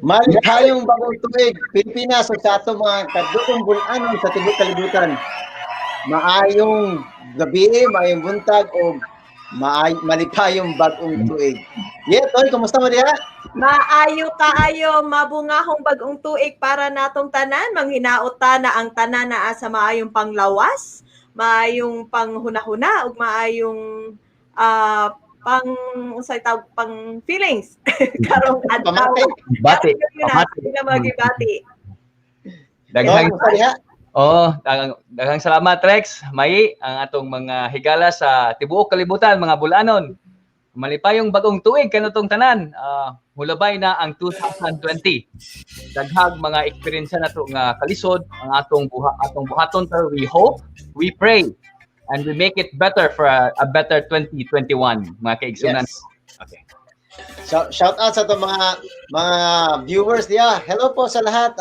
Malipayong bagong tuig, Pilipinas ug sa ato mga kadtong bul-anon sa tibuok kalibutan. Maayong gabi, maayong buntag o malipayong bagong tuig. Yeah, Toy, kumusta mo diha? Maayo kaayo, mabungahong bagong tuig para natong tanan, manghinaot ta na ang tanan naa sa maayong panglawas, maayong panghuna-huna ug maayong pang unsay tawag, pang feelings karong adlaw. Pamati. Bati. Pamati. Pamati. Sila magibati. Toy, Daghang kumusta diha? Oh, daghang salamat, Rex. May ang atong mga higala sa tibuok kalibutan, mga bulanon. Malipayong bagong tuig kanatong tanan. Hulabay na ang 2020. Daghag mga eksperyensya nato nga kalisod ang atong buhaton, pero we hope, we pray and we make it better for a better 2021, mga kaigsunan. Okay. Shout out sa atong mga viewers diha. Hello po sa lahat.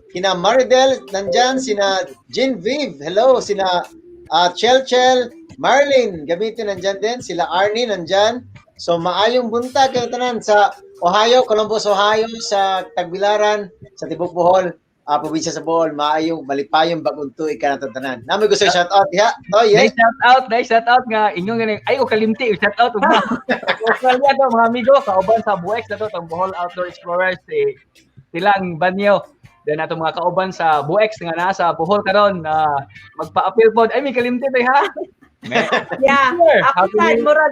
Kina Maridel nandyan, sina Genevieve, hello, sina Chel Chel, Marlene, gamitin nandyan din, sila Arnie nandyan. So maayong buntag kayo tanan sa Ohio, Columbus, Ohio, sa Tagbilaran, sa Tibok Bohol, probinsya sa Bohol, maayong malipayong bagong tuig ka tanan. Naa moy gusto shout out diha. Oh, yeah. Nice shout out nga inyo nga ay o kalimti shout out ug Australia to mga amigo kauban sa Buex na to tong Bohol Outdoor Explorers, si Tilang Banyo. Then atong mga kauban sa Buex nga nasa Bohol karon na magpa-appeal pod ay may kalimti tay ha. Yeah. Sure. Ako Happy sad, New Year.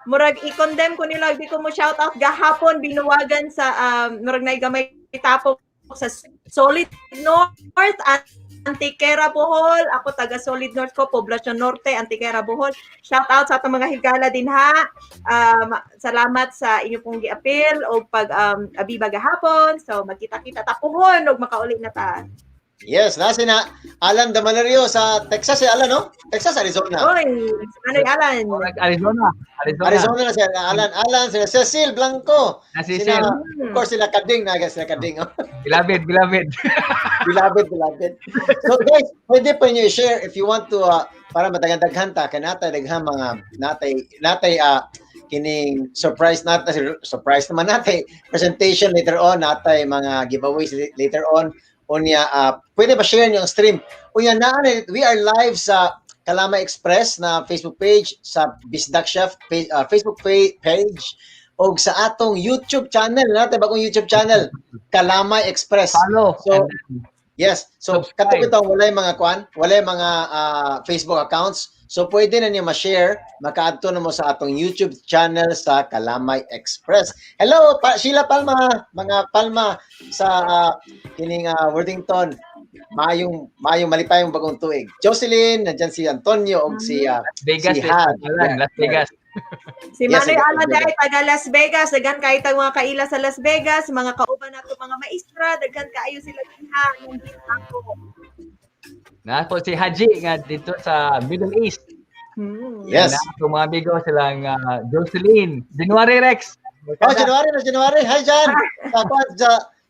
murag i-condemn ko nila, di ko mo shout out gahapon binuwagan sa murag nay gamay tapok sa Solid North, Antiquera, Bohol. Ako taga Solid North ko, Poblacion Norte, Antiquera, Bohol. Shout out sa atong mga higala din ha. Salamat sa inyo pong giapil o pag abiba gahapon. So magkita-kita ta puhon og makauli na ta. Yes, nasa na Alan Damalerio sa Texas, eh, Alan, no? Texas, Arizona. Oy, ano Alan? Arizona. Arizona. Arizona na si Alan. Alan, sila Cecil Blanco. Na si Sina, Cecil. of course, sila Kading, naga sila Kading. Oh. Beloved, beloved. Beloved, beloved. So guys, pwede pa niyo i-share if you want to, para madaghan-daghan ta, kay natay daghan mga natay kining surprise natay, surprise naman natay presentation later on, natay mga giveaways later on. Unya, pwede ba share niyo ang stream? Unya naa na, we are live sa Kalama Express na Facebook page, sa Bisdak Chef Facebook page, og sa atong YouTube channel, natay bagong YouTube channel, Kalamay Express. Follow. So, And then, yes. So subscribe. Kato bitong walay mga kuan, walay mga Facebook accounts. So pwede na niyo ma-share, makaadto na mo sa atong YouTube channel sa Kalamay Express. Hello, Sheila Palma, mga Palma sa kining Worthington. Mayong malipayong bagong tuig. Jocelyn, nandiyan si Antonio og si Las Vegas, si eh. Had. Alan, Las Vegas. Si Yes, Manoy sige. Alan dahil taga Las Vegas, daghan kaayo tag mga kaila sa Las Vegas, mga kauban nato mga maestra, daghan kaayo sila dinha nandito ako. Na po si Haji nga dito sa Middle East. Yes. Na po mga amigo silang Jocelyn. January Rex. Oh, January na January. Hi Jan. Sa kwan,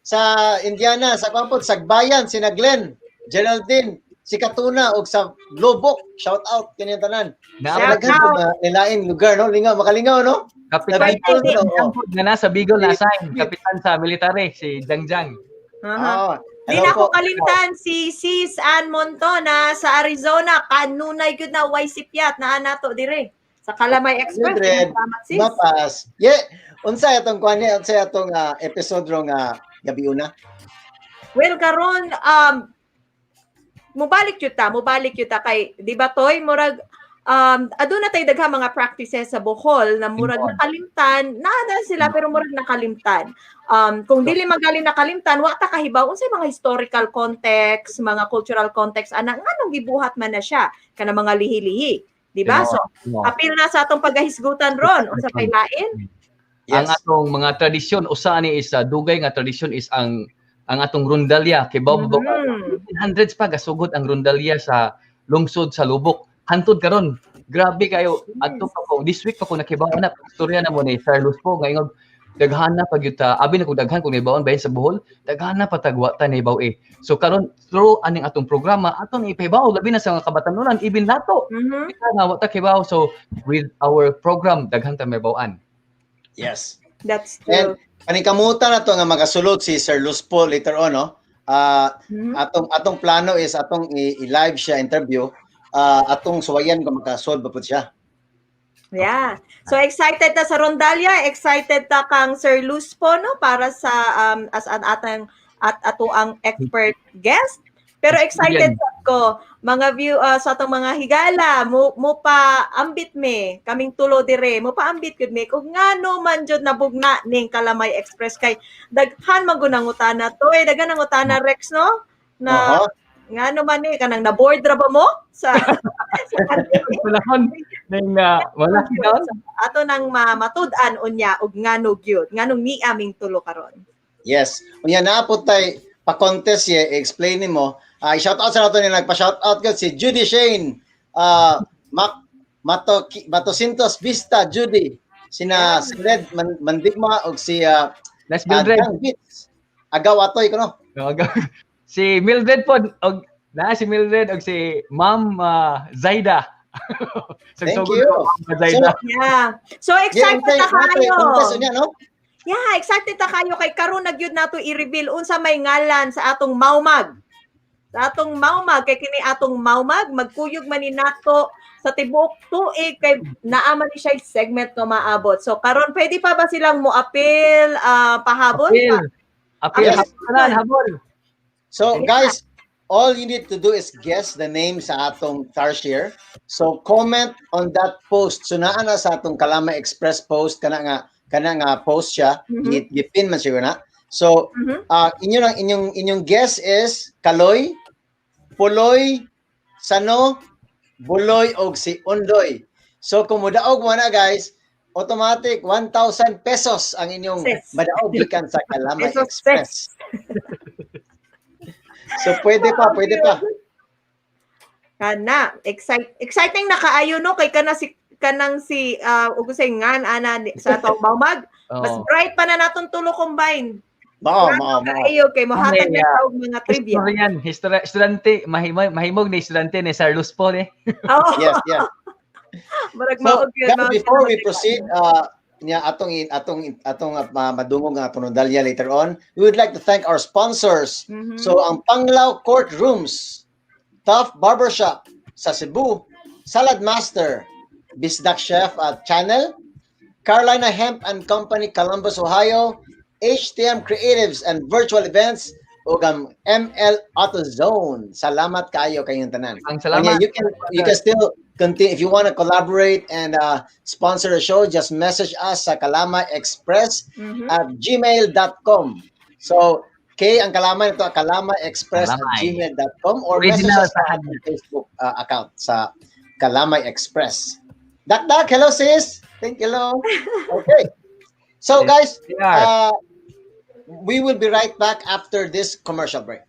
sa Indiana, sa kwan po, sa Sagbayan, sina Glenn, Geraldine, si Katuna og sa Lobok. Shout out kini tanan. Na Shout Daghan po out. mga nilaing lugar, no? Lingaw, makalingaw, no? Kapitan Sa Bicol, no? Oo. nga nasa Bicol na assign, kapitan sa military si Jangjang. Aha. Oh, Di hello na ako po. kalimtan si Sis Ann Montona sa Arizona, kanunay gyud na way sipyat naa nato dire sa Kalamay Express. Mildred, Salamat, sis. Mapas. Yeah, unsa atong kuan niya, unsa atong episode ro nga gabi una? Well, karon mubalik jud ta kay di ba, Toy, murag aduna tay daghang mga practices sa Bohol na murag Bohol. nakalimtan na sila, pero murag nakalimtan. Kung dili magaling nakalimtan, wa ta kahibaw unsay mga historical context, mga cultural context ana, nganong gibuhat man na siya kana mga lihi-lihi, di ba? So apil na sa atong pagahisgutan ron unsa pay lain. Ang atong mga tradisyon, usa ni is dugay nga tradisyon is ang atong rondalya kay ba 1800s pa gasugod ang rondalya sa lungsod sa Lubok. Hantod karon, grabe kayo. Adto pa ko this week pa ko nakibaw na istorya na mo ni Sir Luz po nga ingog daghan na pag ta abi na kung daghan kung nahibaw bahin sa Bohol, daghan na patagwa ta nahibaw eh. So karon through aning atong programa aton ipahibaw labi na sa mga kabatanunan, even nato nga wa ta kibaw. So with our program daghan ta mahibaw-an. Yes. That's And true. paningkamutan na to nga magasulod si Sir Luspo later on, no? Atong plano is atong i-live siya interview. Atong suwayan kung makasolve ba pud siya. Yeah. So excited ta sa rondalya, excited ta kang Sir Luspo, no, para sa as an atang at ato ang expert guest. Pero excited sad ko mga view sa atong mga higala mo pa ambit me kaming tulo dire, mo pa ambit gud me kung ngano man jud nabugna ning Kalamay Express, kay daghan man gud nangutana to eh, daghan nangutana, Rex, no, na ngano man ni kanang na board ra ba mo sa Panahon ning wala doon. Ato nang matud-an unya og ngano gyud, nganong ni aming tulo karon. Yes. Unya naa po tay pa-contest ye, explain nimo. Shout out sa nato ni nagpa-shout out gud si Judy Shane. Mac Mato Matosintos Vista Judy. Sina Sled Mandigma og si Let's Mildred. Dan Beats. Agaw atoy kuno. Si Mildred po og na si Mildred og si Ma'am Zaida. Thank Sagsugod you. ko, Ma'am Zaida. Yeah. So excited Yeah, ta kayo. contest unya, no? Yeah, excited ta kayo kay karon na gyud nato i-reveal unsa may ngalan sa atong maumag. Sa atong maumag, kay kini atong maumag magkuyog man ni nato sa tibuok tuig kay naa man ni siya segment nga maabot. So karon pwede pa ba silang mo-appeal pahabol? Appeal. Appeal. Yes. Habol. Habol. So guys, all you need to do is guess the name sa atong tarsier. So comment on that post. So naa na sa atong Kalamay Express post kana nga post siya, gipin man siguro na. So inyo lang inyong guess is Kaloy, Puloy, Sano, Buloy og si Undoy. So kung mudaog mo na guys, automatic 1,000 pesos ang inyong Sis. madaog gikan sa Kalamay Pesos, Express. So pwede pa, pwede pa. Kana, exciting na kaayo, no, kay kana si kanang si ug ngan ana sa atong maumag. Mas bright pa na natong tulo combine. Mao, mao, mao. Kaayo kay mohatag na og mga trivia. History yan. History, estudyante, mahimog ni estudyante ni Sir Luspo ni. Oo. Yes. Murag So, mao gyud, guys, mao before we gyud. proceed, niya atong madungog nga atong rondalya later on, we would like to thank our sponsors. So ang Panglao Courtrooms, Tough Barbershop sa Cebu, Salad Master, Bisdak Chef at Channel, Carolina Hemp and Company, Columbus, Ohio, HTM Creatives and Virtual Events, ug ang ML AutoZone. Salamat kayo kayong tanan. Ang salamat. Unya, you can still continue if you want to collaborate and sponsor a show, just message us sa kalamayexpress at gmail.com. So, K ang kalamay ito, kalamayexpress at Kalamay. gmail.com or message Original us sa ating Facebook account sa Kalamay Express. Dak Dak, hello sis. Thank you, hello. Okay. So guys, We are. We will be right back after this commercial break.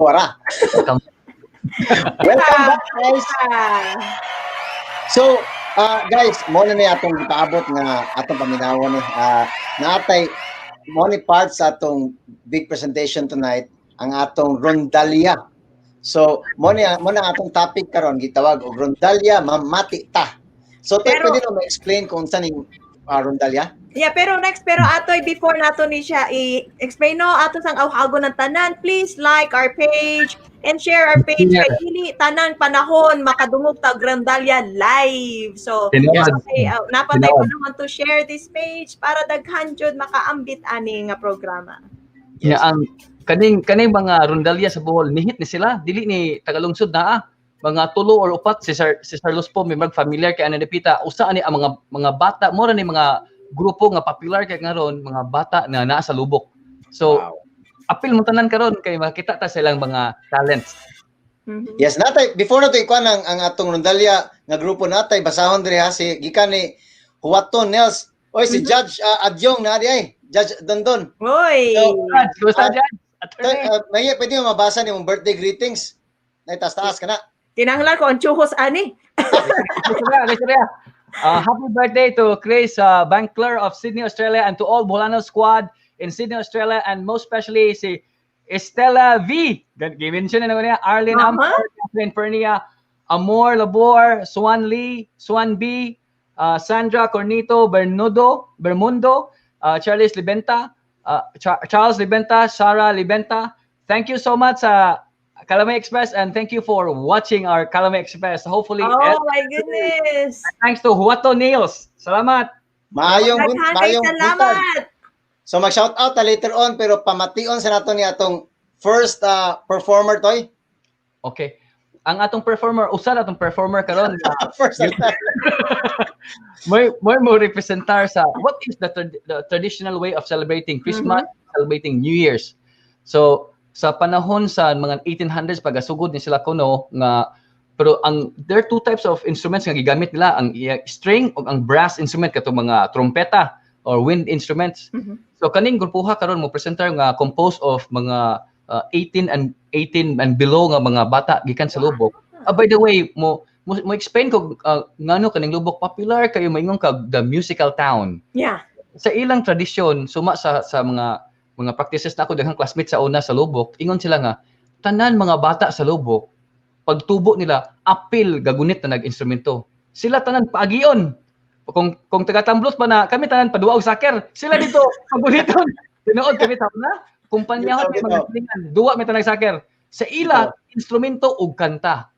Ora. Welcome back, guys. So, guys, mo na ni atong gipaabot nga atong paminawon ni naatay mo ni part sa atong big presentation tonight ang atong rondalya. So, mo na atong topic karon, gitawag og rondalya mamati ta. So, pero, pwede na ma-explain kung unsa ning rondalya? Yeah, pero next, pero atoy before nato ni siya i-explain, no, ato sang awhago ng tanan, please like our page and share our page kay dili tanan panahon makadungog ta og rondalya live. So, Tinuod. okay, napatay Tinuod. panahon to share this page para daghan jud makaambit ani nga programa. Yes. Ang kaning mga rondalya sa Bohol nihit ni sila, dili ni tagalungsod naa. Mga tulo or upat si Sir Luspo may mag familiar kay ana dipita. Usa ani ang mga bata, mura ni mga grupo nga popular kay ngaron mga bata na naa sa Lubok. So Wow. Apil mo tanan karon kay makita ta silang mga talents. Yes, natay before nato ikuan ang atong rondalya nga grupo, natay basahon diri ha, si gikan ni Huaton Nels. Oy, si Judge Adyong na di ay. Judge Dondon. Oy. So, Judge, kumusta, Judge? Attorney. May pwede mo mabasa ni mong birthday greetings. Nay taas-taas ka na. Kinahanglan ko ang chuhos ani. Kumusta? Happy birthday to Chris Bankler of Sydney, Australia, and to all Boholano squad in Sydney, Australia, and most especially si Estela V. Gi-mention na naman niya. Arlene Ampor, Catherine Pernia, Amor Labor, Swan Lee, Swan B, Sandra Cornito, Bernudo, Bermundo, Charles Libenta, Charles Libenta, Sarah Libenta. Thank you so much, Kalamay Express, and thank you for watching our Kalamay Express. Hopefully, Oh my goodness. thanks to Huato Nails. Salamat. Maayong Daghan kay maayong buntag. salamat. So mag-shout out ta later on, pero pamation sa nato ni atong first performer, toy. Okay. Ang atong performer, usa na atong performer karon First may mo representar sa what is the traditional way of celebrating Christmas, celebrating New Year's. So sa panahon sa mga 1800s, pagasugod ni sila kuno nga, pero ang there are two types of instruments nga gigamit nila, ang string ug ang brass instrument, katong mga trompeta or wind instruments. So kaning grupuha karon mo presentar nga composed of mga 18 and below nga mga bata gikan sa Lubok. By the way, mo explain ko ngano kaning Lubok popular kayo maingon ka the musical town. Sa ilang tradisyon, suma sa mga practices na ako daghang classmates sa una sa Lubok, ingon sila nga tanan mga bata sa Lubok pagtubo nila apil gagunit na nag-instrumento. Sila tanan paagion. Kung taga-Tamblos pa na kami tanan paduwa og soccer, sila dito paguniton. Tinuod kami taon na kumpanyahon may mga silingan, duwa may tanang soccer. Sa ila instrumento ug kanta.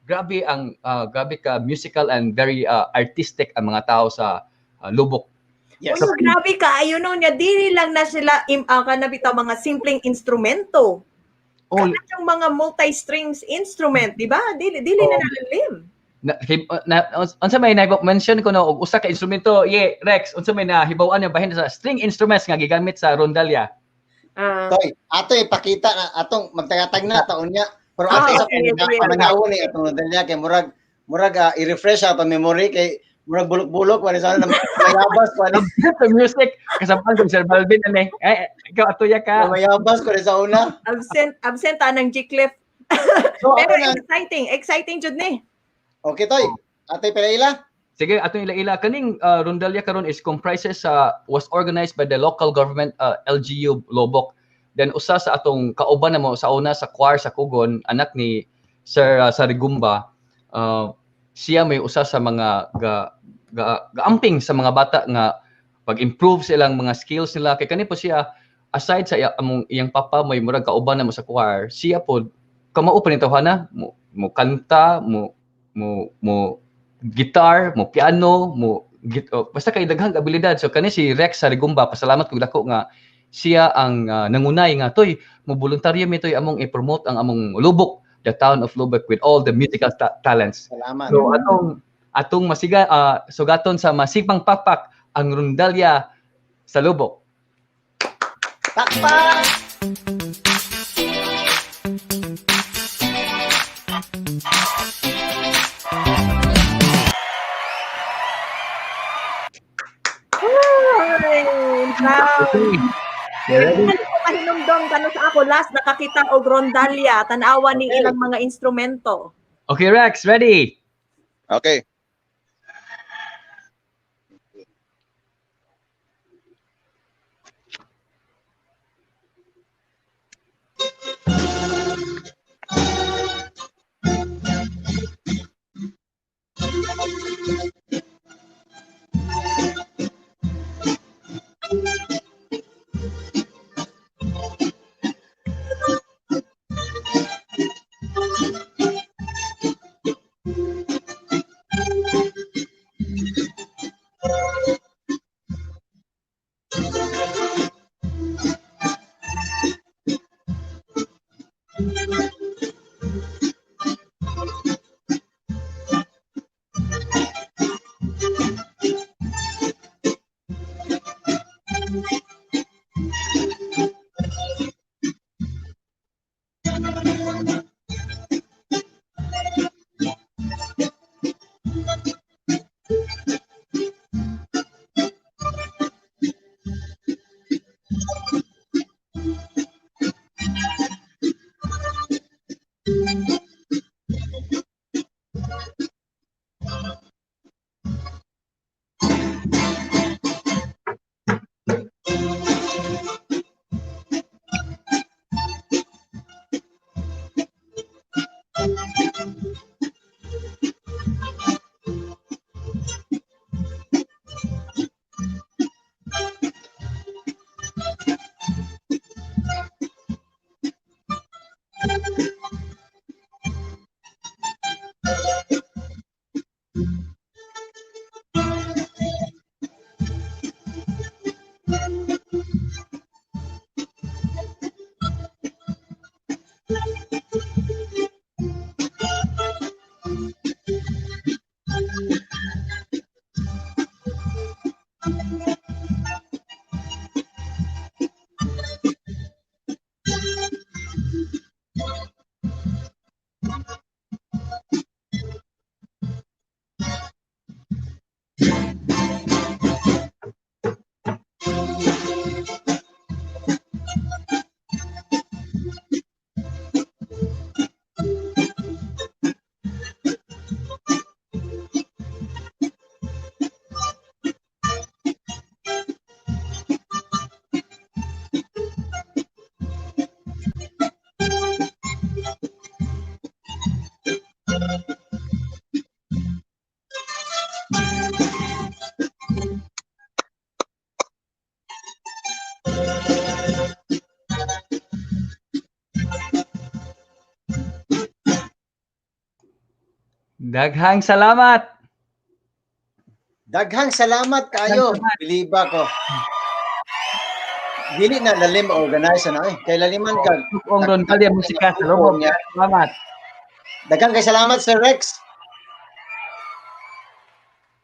Grabe ang grabe ka musical and very artistic ang mga tao sa Lubok. Yes. Uy, grabe ka ayo no niya dili lang na sila kana bitaw mga simpleng instrumento. Oh, kana yung mga multi-strings instrument, di ba? Dili na Oh. nalalim. Na, kay, na, unsa may na mention ko no og usa ka instrumento, ye Rex, unsa may nahibaw-an niya bahin sa string instruments nga gigamit sa rondalya? Toy, ato ipakita na atong magtagatag na taon niya. Pero ato sa paminawon ni atong rondalya kay murag i-refresh atong memory kay murag bulok-bulok wala sa na mayabas ko ani. Sa music kasapan kong Sir Balvin ani. Eh, ikaw atuya ka. Mayabas ko sa una. Absent anang G-Cliff. So, pero ako na, exciting jud ni. Okay, Toy. Ate Pereira. Sige, atong ila-ila kaning rondalya karon is comprises was organized by the local government, LGU Lobok. Then usa sa atong kauban na mo sa una sa choir sa Kugon, anak ni Sir Sarigumba, siya may usa sa mga gaamping sa mga bata nga pag-improve silang mga skills nila kay kani po siya aside sa among iyang papa may murag kauban na mo sa choir, siya po kamao pa nito hana mo kanta, mo guitar, mo piano, mo basta kay daghang abilidad. So kani si Rex Sarigumba, pasalamat kog dako nga siya ang nangunay nga toy mo voluntaryo mi toy among i-promote ang among Lubok, the town of Lubok with all the musical talents. Salamat. So atong masiga sugaton sa masipang pakpak ang rondalya sa Lubok. Pakpak! Ay, wow. Okay. Ano Pahinumdom kano sa ako last nakakita og rondalya, tan-awa ni ilang mga instrumento. Okay, Rex, ready? Okay. Daghang salamat. Daghang salamat kayo. Biliba ko. Dili na lalim organize na eh. Kay laliman ka. Ang rondalya musika sa lubong. Salamat. Daghang kay salamat, Sir Rex.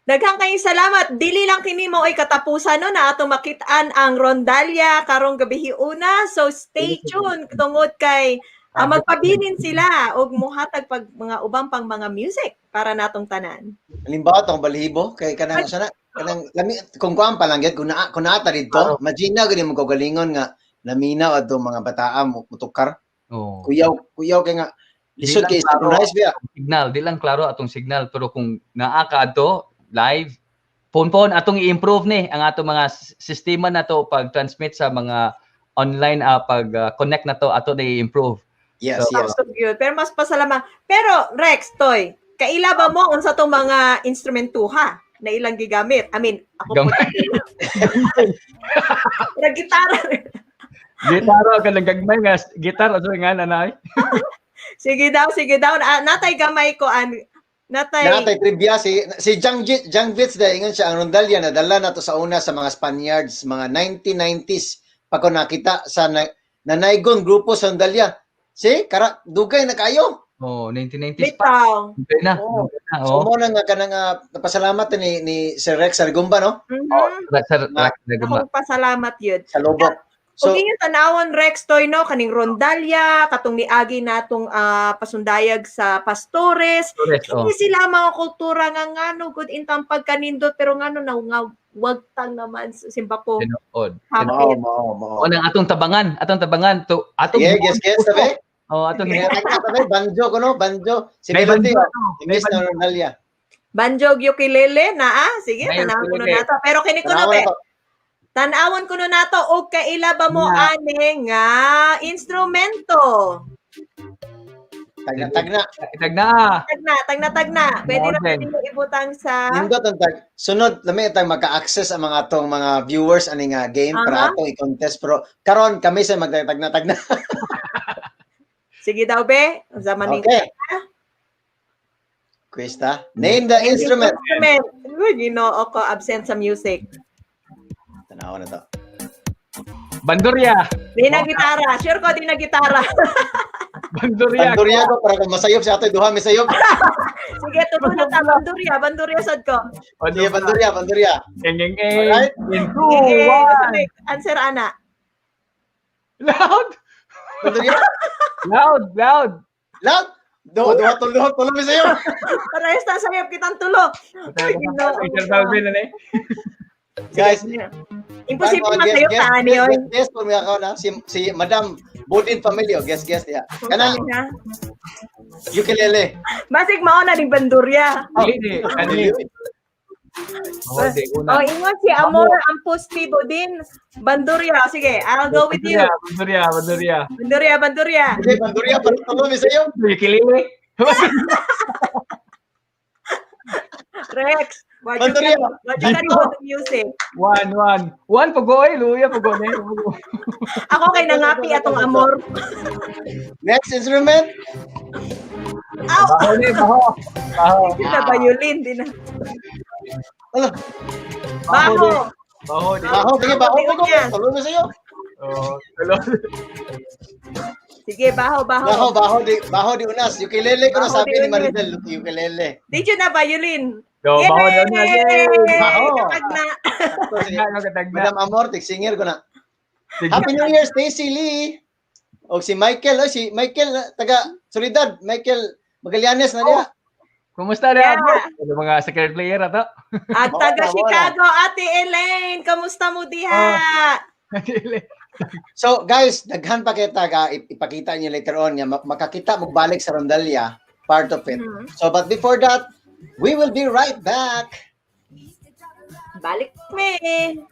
Daghang kayong salamat. Dili lang kini mo ay katapusan no na ato makit-an ang rondalya karong gabi una. So stay tuned tungod kay magpabilin sila og mohatag pag mga ubang pang mga music para natong tanan. Halimbawa tong balibo kay kanang sana kanang lami kung kuan pa lang gyud kung naa kung naa ta didto, imagine na gud mo kagalingon nga naminaw adto mga bataa mo mutukar. Oh. Kuyaw kuyaw kay nga lisod kay synchronize biya. Signal, di lang klaro atong signal pero kung naa ka adto live phone atong i-improve ni ang atong mga sistema nato pag transmit sa mga online pag connect nato ato na i-improve. Yes, so, yes. So good. Pero mas pasalamat. Pero Rex, Toy, kaila ba mo unsa tong mga instrumentuha na ilang gigamit? I mean, ako po. Pero gitara. Gitara kanang gagmay nga gitara so nga nanay. Sige daw, sige daw. Natay gamay ko an natay trivia si Jang Jang Vits dahil ingon siya ang rondalya nadala nato sa una sa mga Spaniards mga 1990s pa ko nakita sa nanaygon grupo sa rondalya. Si kara dugay na kayo. Oh, 1990s pa. Dugay na. Oh. Dugay na, So oh. mo na nga kanang napasalamat ni Sir Rex Sarigumba no? Mm-hmm. Oh, Sir Rex Sarigumba. Akong pasalamat yun. Sa lobok. So, ug inyong tanawon Rex Toy no kaning rondalya katong niagi natong pasundayag sa Pastores. Pastores, oh. Kini sila mga kultura nga ngano good intang pagkanindot pero ngano na nga Wagtang naman simba ko. Tinuod. Happy. Mao, mao, mao. O nang atong tabangan to atong Sige, guess, guess, sabi. Oh, atong Sige, tagna, sabi. Banjo ko, no? Banjo. Si May Melody, banjo oh. ato. Si Miss na Rondalia. Banjo ukulele na ah. Sige, May tanawon ko ukulele. nato. Pero kini ko no Tanawa be. na to. Tanawon ko no nato og kaila ba mo Na. ani nga instrumento. Tagna, tagna. Tagna. Tagna, tagna, tagna. Pwede na Modern. ninyo ibutang sa Nindot ang tag. Sunod, lami tag maka-access ang mga atong mga viewers ani nga game para atong i-contest pero karon kami sa magtagna tagna. Sige daw be. Unsa man ning Okay. Quiz ta. Name the instrument. Instrument. Uy, Ginoo ko absent sa music. Tanawa na to. Bandurya. Di na gitara. Sure ko di na gitara. Bandurya. Bandurya ko para kung masayop sa ato duha misayop. Sige, tulo na ta bandurya, bandurya sad ko. Sige, bandurya, bandurya. Eng, eng, eng. Alright. In two, Sige, one. sige, answer ana. Loud. Bandurya. Loud, loud. Loud. Duha, duha, tulo, tulo misayop. Parehas ta sayop kitang tulo. Ay, Ginoo. Sir Salvin, ano eh? Guys, Imposible guest, masayop guest, ta ani oy. guest, guest, kung ako na si Madam Budin Familio, guest, guest diha. Kana ukulele. Basig mao na ning bandurya. Dili, di. Ano eh? Oh, di, una. Oh, ingon si Amor ang pusti din. Bandurya. Sige, I'll go with you. Bandurya, bandurya. Bandurya, bandurya. Sige, bandurya para tulo misayop. Ukulele. Rex, what you Bandurya. can, what you can go to music. One, one. One, pagoy. Luya, pagoy. Ako kay nangapi atong amor. Next instrument. Aw, Baho ni, baho. Baho. di na violin di na. Ala, Baho. Baho di. baho, sige, baho, Baho, baho, tulo misayop. Oh, tulo. Sige, baho, baho. Baho, baho di unas. Ukulele ko na Baho sabi di ni unas. Maribel, ukulele. Di yun na violin. Do, baho daw na. Yay! Baho. Kapag na. Ito, sige. Tagna, no, katagna. Madam Amor, singer ko na. Sige. Happy New Year, Stacy Lee. O si Michael, oh, si Michael, taga Soledad, Michael Magallanes na niya. Kumusta na? Yeah. Ano mga secret player ato? At taga Wala, wala. Chicago, Ate Elaine, kamusta mo diha? So guys, daghan pa kita ka ipakita niyo later on nga makakita magbalik sa rondalya, part of it. So but before that, we will be right back. Balik me.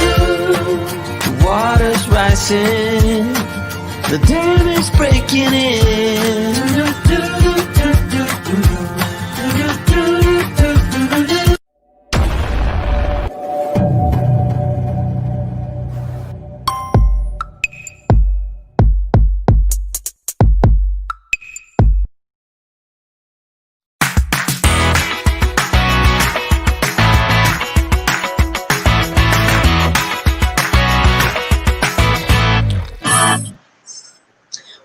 The water's rising, the dam is breaking in.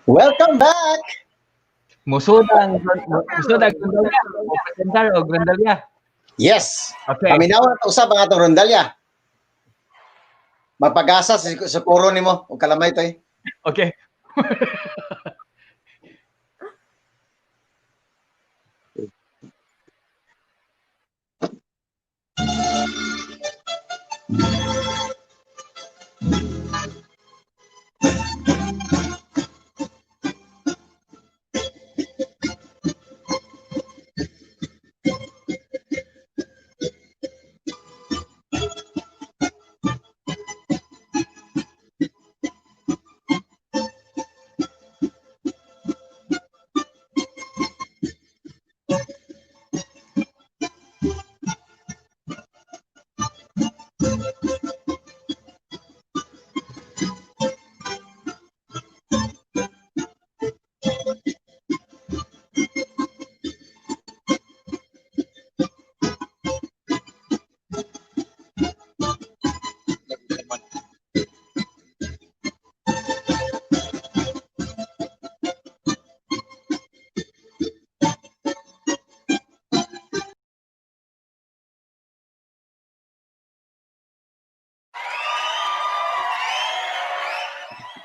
Welcome back. Musod ang rondalya. O presentar og rondalya. Yes. Okay. Paminaw na usab ang atong rondalya. Magpag-asa sa kuro nimo og kalamay to eh. Okay.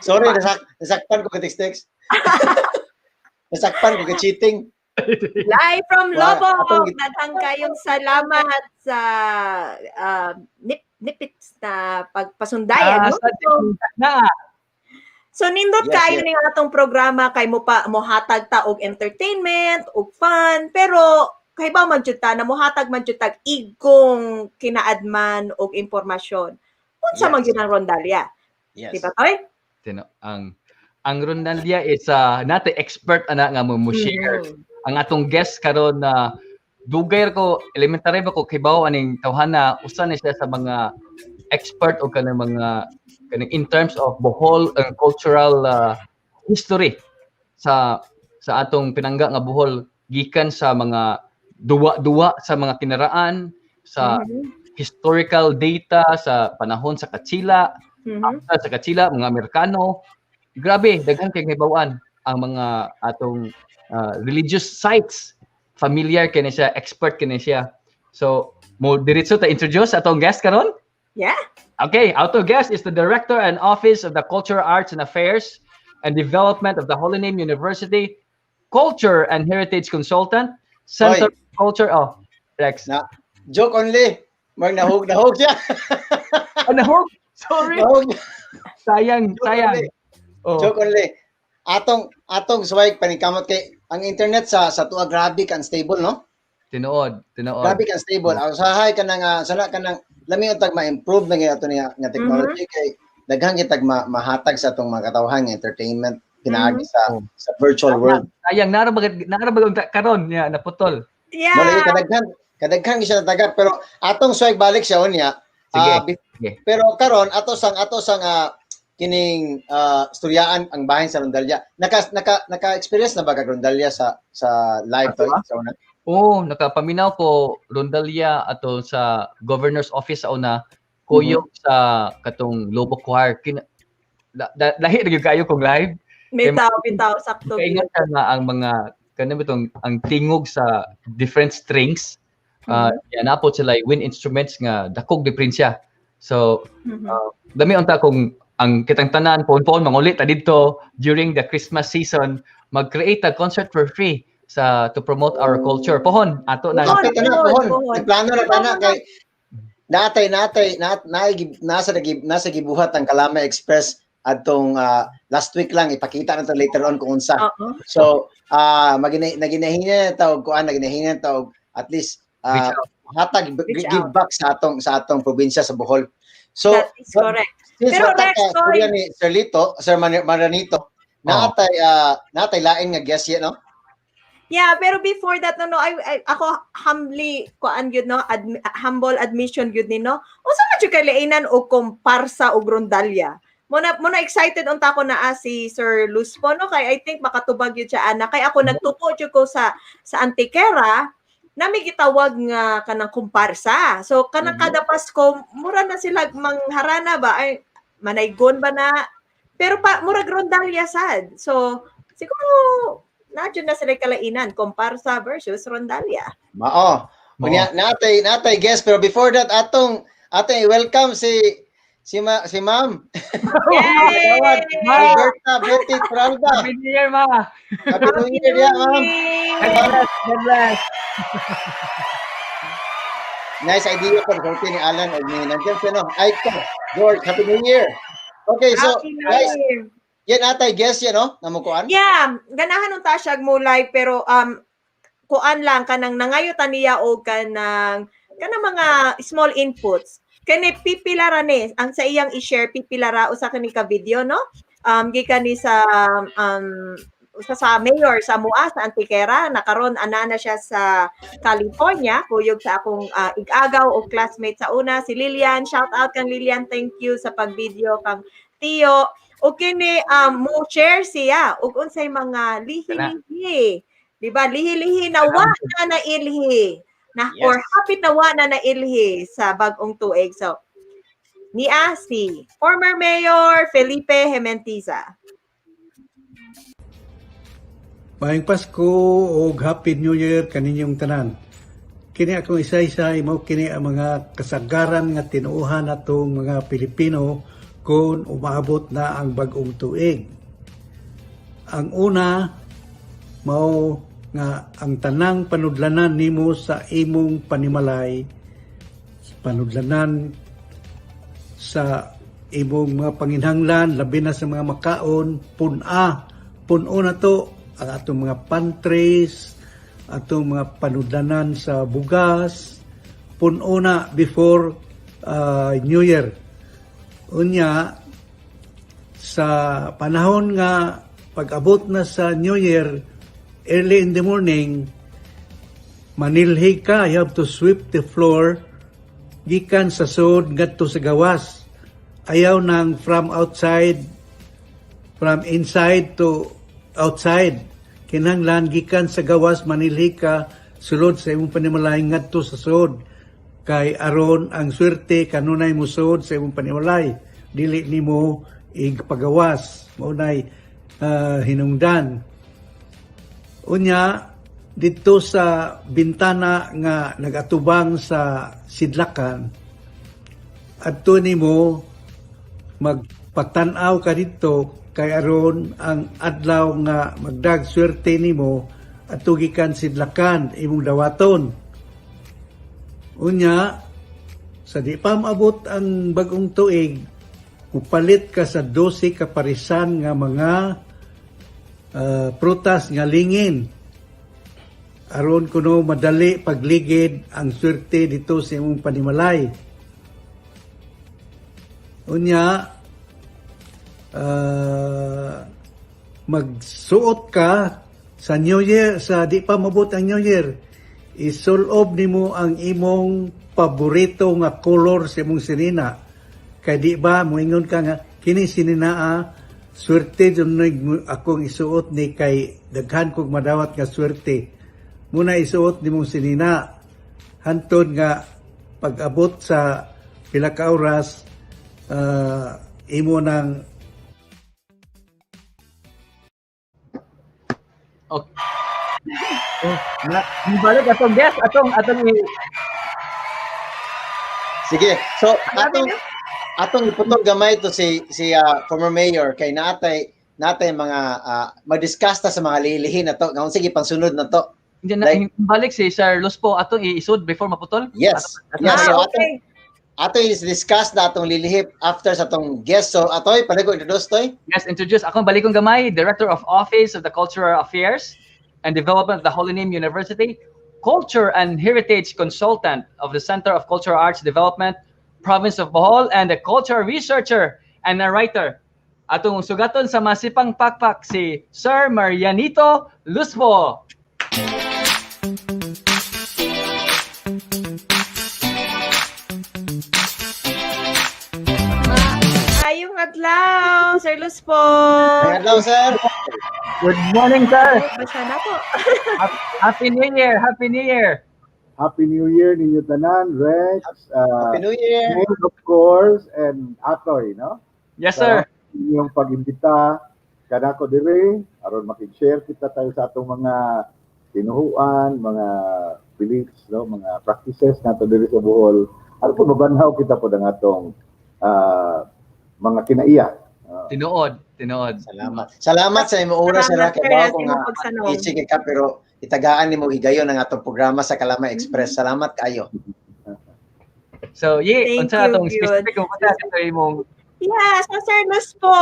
Sorry, nasakpan ko ka text. Nasakpan ko ka cheating. Live from Wa- Loboc. atong Daghang kayong salamat sa nipit na pagpasundayan, Ah, no? Na. So nindot kaayo ning atong programa kay mo pa mohatag ta og entertainment, og fun, pero kay ba man jud ta na mohatag man jud tag igong kinaadman og impormasyon. Unsa man jud ang rondalya? Di ba, Toy? Tino, ang rondalya is nate expert ana nga mo share. Ang atong guest karon na dugay ko elementary ba ko kibaw aning tawhana, usa ni siya sa mga expert o kanang mga kanang in terms of Bohol and cultural history sa atong pinangga nga Bohol, gikan sa mga duwa-duwa sa mga kinaraan sa historical data sa panahon sa Katsila, after sa Katsila, mga Amerikano. Grabe, daghan kay nahibaw-an ang mga atong religious sites. Familiar kini siya, expert kini siya. So, mo diretso ta introduce atong guest karon? Yeah. Okay, our guest is the Director and Office of the Culture, Arts and Affairs and Development of the Holy Name University, Culture and Heritage Consultant, Center Oy. for Culture. Oh, Rex. Na, joke only. Mag nahog siya. Oh, nahog. Sorry. Nahog. Sayang, Joke sayang. only. Oh. Joke only. Atong suway paningkamot kay ang internet sa tuwa, grabe ka unstable, no? Tinuod, tinuod. Grabe ka unstable. Ang usahay ka nang sana ka nang lami untag ma-improve na gyud ato niya nga technology kay daghan kitag mahatag sa atong mga katawhan nga entertainment pinaagi sa sa virtual world. Sayang, nara ba karon niya naputol. Wala kadaghan gyud siya natagak, pero atong suway balik siya unya. Sige. Ah, pero karon ato sang kining istoryaan ang bahin sa rondalya. Naka naka naka-experience na ba kag rondalya sa live to Ato ba? sa una? Oo, nakapaminaw ko rondalya ato sa governor's office sa una, kuyog sa katong Lobo Choir. Lahi ra gyud kayo kung live. Bitaw, bitaw, sakto. Kaingat ka nga ang mga kanang bitong ang tingog sa different strings. Yan napot sila wind instruments nga dakog diferensya. So, dami unta kung ang kitang tanan phone manguli ta didto during the Christmas season, mag-create a concert for free sa to promote our culture. Pohon ato na. Pohon. Kapit na Pohon, pohon. pohon. Nagplano na tana kay natay natay nat nasa gibuhat ang Kalama Express adtong last week lang. Ipakita na to later on kung unsa. So naginahina na tawag kuan, naginahina na tawag at least Reach out. hatag Reach give out. back sa atong probinsya sa Bohol. So That is correct. since Pero wata Rex, ka sorry. istorya ni Sir Lito, Sir Maranito, naatay lain nga guest yan, no? Yeah, pero before that, no, I ako humbly kuan gyud, no, humble admission gyud ni, no. Unsa man jud kalainan og komparsa og rondalya? Mo na excited unta ko naa si Sir Luspo, no, kay I think makatubag gyud siya ana, kay ako nagtupo jud ko sa Antequera, nami gitawag nga kanang kumparsa. So kanang kada Pasko mura na sila mangharana ba, ay manaygon ba na, pero pa murag rondalya sad. So siguro na jud na sila kalainan, komparsa versus rondalya. Mao. Unya natay guest, pero before that atong atong i-welcome si Ma'am Yay! Roberta Betty Tralda. Happy New Year, ma. Happy New Year, yeah, ma'am. God bless. God bless. Nice idea po sulti ni Alan og ni nandiyan siya, no. Aiko, George, Happy New Year. Okay, so Happy New guys, Year. yan atay guest yan, no? Namukuan? Yeah, ganahan unta siya mo live, pero kuan lang, kanang nangayo ta niya og kanang mga small inputs. Kani pipila ra ni ang sa iyang i-share, pipila ra usa kani ka video, no? Gikan ni sa usa sa mayor sa Mua sa Antequera na karon ana na siya sa California, kuyog sa akong ig-agaw o classmate sa una, si Lilian. Shout out kang Lilian, thank you sa pag-video kang Tio. O kini mo share siya ug unsay mga lihi-lihi, di ba, lihi-lihi na wa na nailhi na or hapit na wa na nailhi sa bag-ong tuig. So niya si former Mayor Felipe Gementiza. Maayong Pasko ug Happy New Year kaninyong tanan. Kini akong isa-isa mao kini ang mga kasagaran nga tinuohan natong mga Pilipino. kung umaabot na ang bagong tuig. Ang una mao nga ang tanang panudlanan nimo sa imong panimalay, panudlanan sa imong mga panginhanglan, labi na sa mga makaon, pun-a. Puno na to ang atong mga pantries, atong mga panudlanan sa bugas, puno na before New Year. Unya, sa panahon nga pag-abot na sa New Year, early in the morning, manilhig ka, you have to sweep the floor gikan sa sud ngadto sa gawas. Ayaw nang from outside, from inside to outside. Kinahanglan gikan sa gawas manilhig ka sulod sa imong panimalay ngadto sa sud. Kay aron ang swerte kanunay mo sud sa imong panimalay. Dili nimo igpagawas. Mao nay hinungdan. Unya, dito sa bintana nga nagatubang sa sidlakan, adto nimo magpatan-aw ka dito kay aron ang adlaw nga magdag swerte nimo adto gikan sidlakan imong dawaton. Unya, sa di pa maabot ang bagong tuig, mupalit ka sa 12 ka parisan nga mga prutas nga lingin aron kuno madali pagligid ang swerte dito sa imong panimalay. Unya, magsuot ka sa New Year, sa di pa mabot ang New Year, isulob nimo ang imong paborito nga color sa imong sinina. Kay di ba moingon ka nga kini sininaa, swerte jud akong isuot ni kay daghan kog madawat nga swerte. Muna isuot nimong sinina hantod nga pag-abot sa pila ka oras, imo nang Okay. Balik atong guest, atong Sige. So atong iputol gamay to si former mayor kay natay mga mag-discuss ta sa mga lilihin na to. Nga sige pangsunod na to. Hindi na, Like- balik si Sir Luspo atong iisod before maputol. Yes. Atong- Yeah, so Ah, okay. atong i-discuss na atong lilihip after sa atong guest. So atoy paligo introduce toy. Yes, introduce akong balikong gamay, Director of Office of the Cultural Affairs and Development of the Holy Name University, Culture and Heritage Consultant of the Center of Cultural Arts Development, Province of Bohol, and a culture researcher and a writer. Atong sugaton sa masipang pakpak si Sir Marianito Luspo. Ayong adlaw, Sir Luspo. Hello, sir. Good morning, sir. Basta na po. Happy New Year. Happy New Year. Happy New Year ninyo tanan, Rex, Happy New Year. Neil, of course, and Atoy, no? Yes, sir. Sa inyong pag-imbita kanako diri aron makig-share kita tayo sa atong mga tinuhuan, mga beliefs, no, mga practices nato diri sa Bohol. Aron po mabanhaw kita po ang atong mga kinaiya. Tinuod, tinuod. Salamat. Salamat sa imong oras sir. Salamat, Kay sir, bawo sa ko imong nga pagsanong. busy kay ka pero itagaan nimo higayon ang atong programa sa Kalamay Express. Salamat kayo. So, yeah, Thank unsa you, atong Gyud. specific kung unsa sa imong Yeah, so Sir Luspo,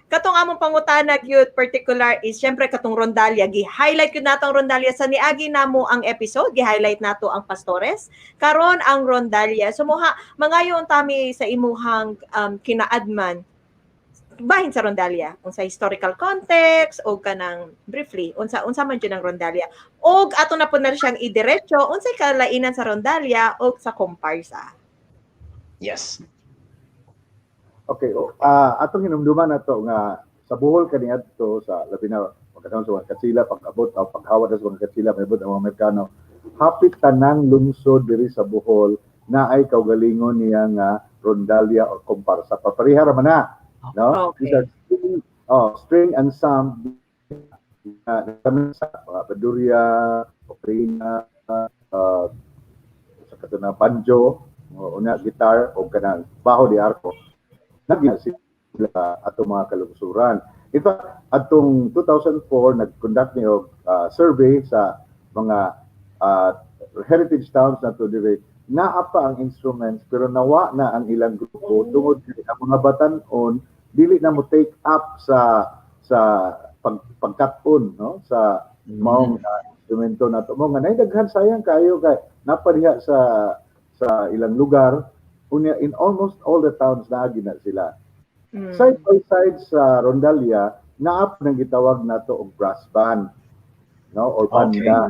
katong among pangutana gyud particular is syempre katong rondalya, gi-highlight gyud nato ang rondalya sa niagi namo ang episode, gi-highlight nato ang pastores. Karon ang rondalya. So moha mangayon tami sa imuhang kinaadman bahin sa rondalya, unsa historical context o kanang briefly unsa unsa man jud ang rondalya og ato na pud na siyang idiretso unsay kalainan sa rondalya og sa komparsa. Yes. Okay, oh, atong hinumduman nato nga sa Bohol kaniadto sa labi na pagkatawon sa mga Katsila, pag-abot o paghawat sa mga Katsila, may ang mga Amerikano. Hapit tanang lungsod diri sa Bohol na ay kaugalingon niya nga rondalya or komparsa. Papareha ra man na, no? Okay. These are string ensemble kami sa mga bandurria, ocarina, sa kato na banjo, una guitar o kanang baho di arko. Naging sila atong mga kalungsuran. In fact, atong 2004 nag-conduct ni og survey sa mga heritage towns nato diri, naa pa ang instruments pero nawa na ang ilang grupo tungod kay ang mga batan-on dili na mo take up sa pagkat-on, no, sa maong instrumento nato. Mo nga nay daghan, sayang kayo kay napadiha sa ilang lugar. Unya in almost all the towns naagi na sila. Side by side sa rondalya, naa pa nang gitawag nato og brass band, no, or banda.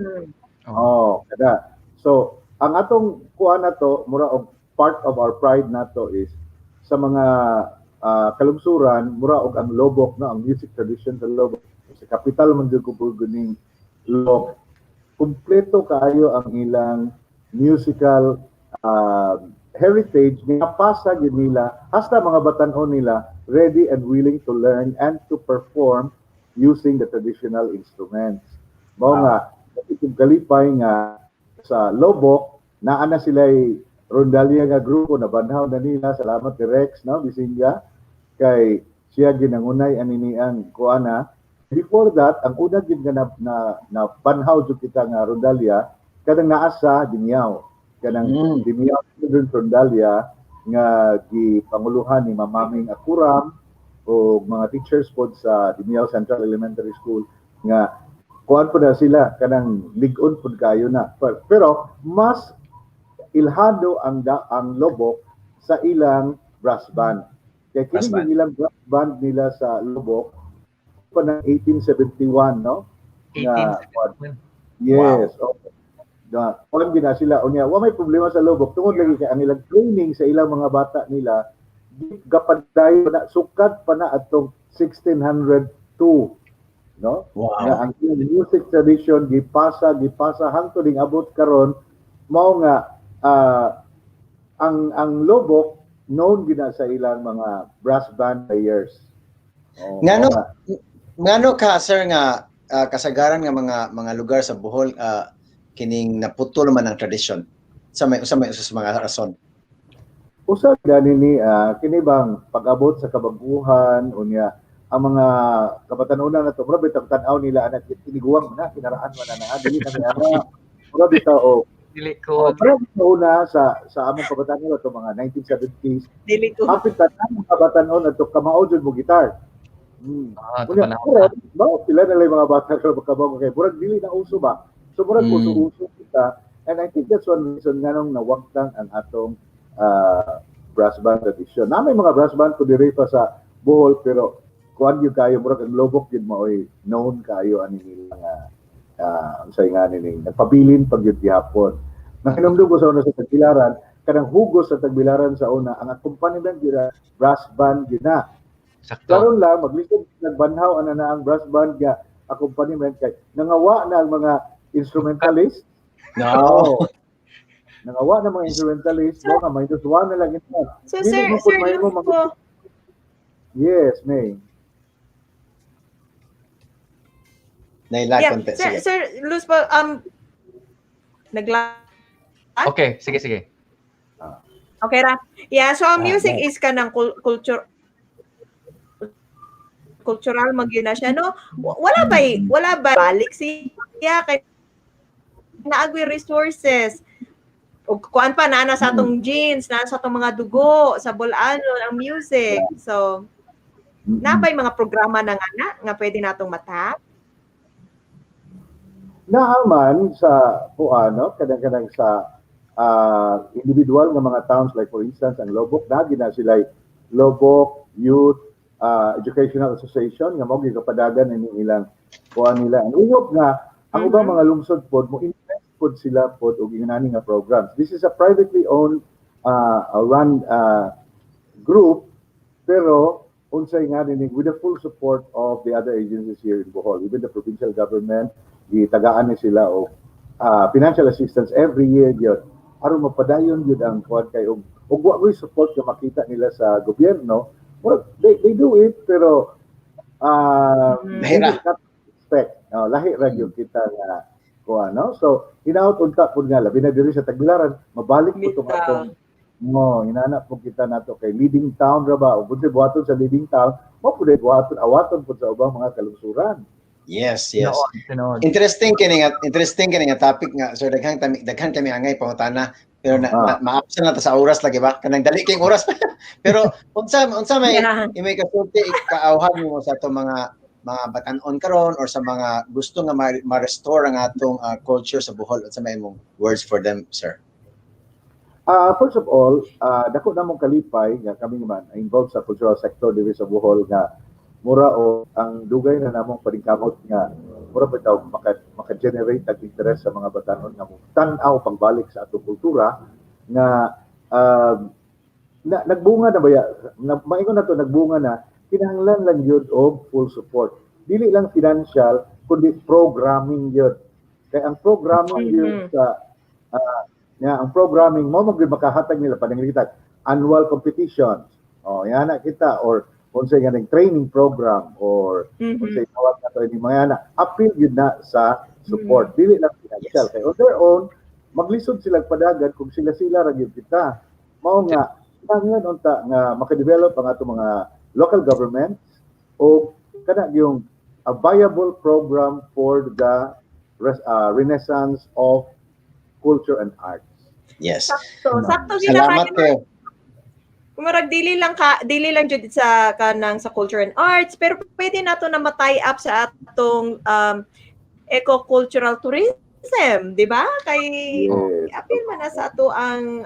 Oh, kada. So, ang atong kuha nato, mura og part of our pride nato is sa mga kalungsuran, mura og ang Loboc, no, ang music tradition sa Loboc. Sa capital man jud ko ning Loboc. Kumpleto kaayo ang ilang musical heritage nga pasa gyud nila hasta mga batan-on nila, ready and willing to learn and to perform using the traditional instruments. Mao nga kung kalipay nga sa Loboc naa na sila rondalya nga grupo na banhaw na nila. Salamat ni Rex, no, Bisinga, kay siya ginangunay ani ni ang kuana. Before that, ang una gid nga na banhaw jud kita nga rondalya kanang naa sa Dimiao, kanang Dimiao Children's Rondalya nga gipanguluhan ni Mamaming Akuram o mga teachers pod sa Dimiao Central Elementary School nga kuan po na sila, kanang lig-on pud kayo na, pero mas ilhado ang Loboc sa ilang brass band kay Brass kini band. Yung ilang brass band nila sa Loboc pa ng 1871, no, nga 1871. Yes, okay. Da, kuan gina sila. Unya wa may problema sa Loboc tungod lagi kay ang ilang training sa ilang mga bata nila gapadayon na sukad pa na atong 1602, no, nga ang ilang music tradition gipasa gipasa hangtod ning abot karon. Mao nga ang Loboc known gina sa ilang mga brass band players. Oh, Ngano mao nga. Ngano ka, sir, nga kasagaran nga mga lugar sa Bohol kining naputol man ang tradisyon sa may usa sa mga rason? Usa gani ni kini bang pag-abot sa kabaguhan. Unya ang mga kabatan-unan nato mura bitaw tan-aw nila anak tiniguang man na, kinaraan man na na, dili na mi ana, mura bitaw o Dili ko. Oh, pero una sa among kabataan nila to mga 1970s, Dili ko. hapit tanan mga kabatan-on ato kamao jud mo gitar. Ah, Unya, panahon. pero, mao sila nila yung mga bata karon makabaw kay murag dili na uso ba. So murag uso-uso kita and I think that's one reason nganong nawagtang ang atong brass band tradition. Na may mga brass band po diri pa sa Bohol pero kuan gyud kayo, murag ang Loboc gyud maoy known kayo ani nila nga unsay nga ni ning nagpabilin pag gyud gihapon. Nakinumdum ko sa una sa Tagbilaran, kanang hugos sa Tagbilaran sa una, ang accompaniment gyud na brass band gyud na. Sakto. Karon lang maglisod nagbanhaw ana na ang brass band nga accompaniment kay nangawa na ang mga instrumentalist. No. Oo. Nangawa na mga instrumentalist, mo nga -1 na lang ito. So Dili sir, mo pud Sir mahimo Luspo, Yes, May. Nailag yeah, konti. Sir, Sige. Sir Luspo, nagla Okay, sige sige. Okay ra. Yeah, so ang music no. is kanang culture cultural man gyud na siya, no? Wala ba balik siya kay naagwi resources ug kuan pa naa na sa atong genes, naa sa atong mga dugo sa Bol-anon ang music. So napay mga programa na nga na nga pwede natong matap? Naaman sa kuano kadang-kadang sa individual nga mga towns, like for instance ang Loboc, nagi na sila Loboc Youth Educational Association nga mao gikapadagan ini ilang kuan nila, and we hope nga ang ubang mga lungsod pod mo invest pod sila pod og ingani nga programs. This is a privately owned run group pero unsay nga ni with the full support of the other agencies here in Bohol. Even the provincial government gitagaan ni sila og financial assistance every year gyud aron mapadayon gyud ang kuan kay og wa koy support nga makita nila sa gobyerno. Well, they do it pero Lahira. Hindi not expect, no, lahi ra gyud kita nga kuan, no. So hinaut unta pud nga labi na diri sa Tagbilaran mabalik po tong Bitaw. atong No, inana po kita nato kay leading town ra ba, ug kung buhaton sa leading town, mo pud buhaton, awaton pud sa ubang mga kalungsuran. Yes. Tinuod, tinuod. Interesting kini nga topic nga, sir, daghan kami angay pangutana, pero na, na maapsan na ta sa oras lagi ba, kanang dali kayong oras, pero unsa may may kasulti, kaawhan mo sa atong mga batan-on karon or sa mga gusto nga ma-restore ang atong culture sa Bohol? Unsa may imong words for them, sir? First of all, dako na mong kalipay nga kami man involved sa cultural sector diri sa Bohol, nga mura o ang dugay na namong paningkamot nga mura bitaw maka-generate ang interest sa mga batanon nga mo tan-aw pagbalik sa atong kultura nga na, nagbunga na baya na, maingon na to, nagbunga na. Kinahanglan lang yun og full support, dili lang financial kundi programming yun, kay ang programming yun sa nga ang programming mo mo gyud makahatag nila pananglitan annual competitions, oh, yan na kita, or unsay nga ning training program or unsay tawag na to ini mga ana, appeal yun na sa support, dili lang financial, kay on their own maglisod sila padagan kung sila-sila ra gyud kita. Mao nga kinahanglan unta nga makadevelop ang atong mga local governments o kana yung a viable program for the renaissance of culture and arts. Sakto, sakto gyud na Salamat kayo. kayo. Kumurag dili lang jud sa kanang sa culture and arts, pero pwede nato na ma-tie up sa atong eco-cultural tourism, di ba? Kay apil man na sa ato ang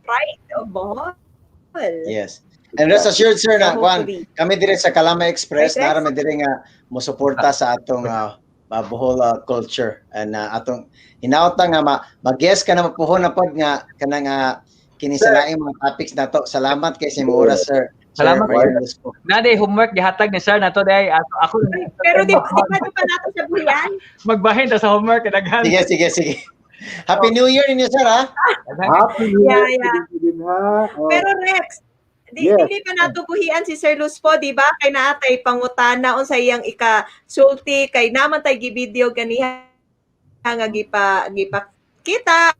pride of Bohol. Yes. And rest assured, sir, na kwan, Hopefully. Kami dire sa Kalama Express, Right, Rex? nara man dire nga mosuporta sa atong Bohol culture and atong hinaot na nga mag-guest ka na mapuhon na pod nga kanang kini sa laing mga topics nato. Salamat kay sa imong oras, sir. Sir Salamat. Mayor Luspo. Na day homework gihatag ni sir nato day ato ako. Pero di ba nato siya buhian? Magbahin ta sa homework kay daghan. Sige, sige, sige. Happy New Year ninyo, sir, ha? Daghan. Happy New Year din ha. Oh. Pero Rex, di dili pa nato buhian si Sir Luspo, di ba? Kay naatay pangutana unsa iyang ikasulti, kay naman tay gi-video ganiha nga gipa kita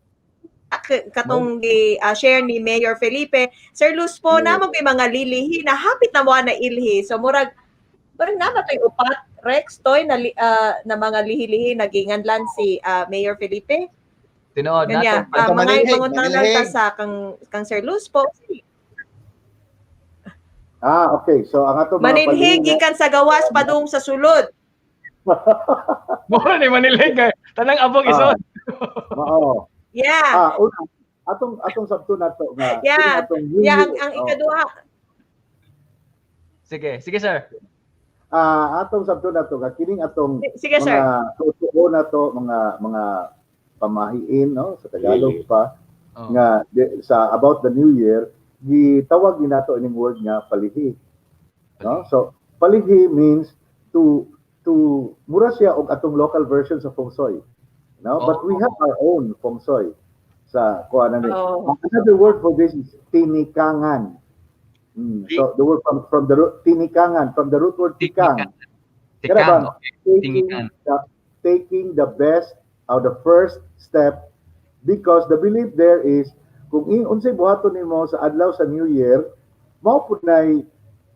katong gi share ni Mayor Felipe. Sir Luspo, namo kay mga lilihi na hapit na mo na ilhi. So murag naman tay upat, Rex toy, na na mga lihi-lihi naginganlan si Mayor Felipe. Tinuod Kanya, nato. Ito, mga manilhig, pangutana ta manilhig. sa kang Sir Luspo. Ah, okay. So ang ato mga Maninhig palihim gikan sa gawas padung sa sulod. Mo ni manilhig kay tanang abog isod. Oo. Ah, una, atong sabto nato nga atong New Yeah, Year, ang oh, ikaduha. Sige, sige, sir. Ah, atong sabto nato nga kining atong Sige, sir. mga totoo na to, mga pamahiin, no, sa Tagalog pa nga sa about the New Year, gitawag ni nato ining word nga palihi, no? So palihi means to mura siya og atong local version sa feng shui, no? But we have our own feng shui sa kuan na ni. Another word for this is tinikangan. So the word from the root tinikangan, from the root word tikang. Tikang, Kaya ba, taking Tingikan. Taking the best or the first step, because the belief there is kung unsay buhaton nimo sa adlaw sa New Year, mao pud nay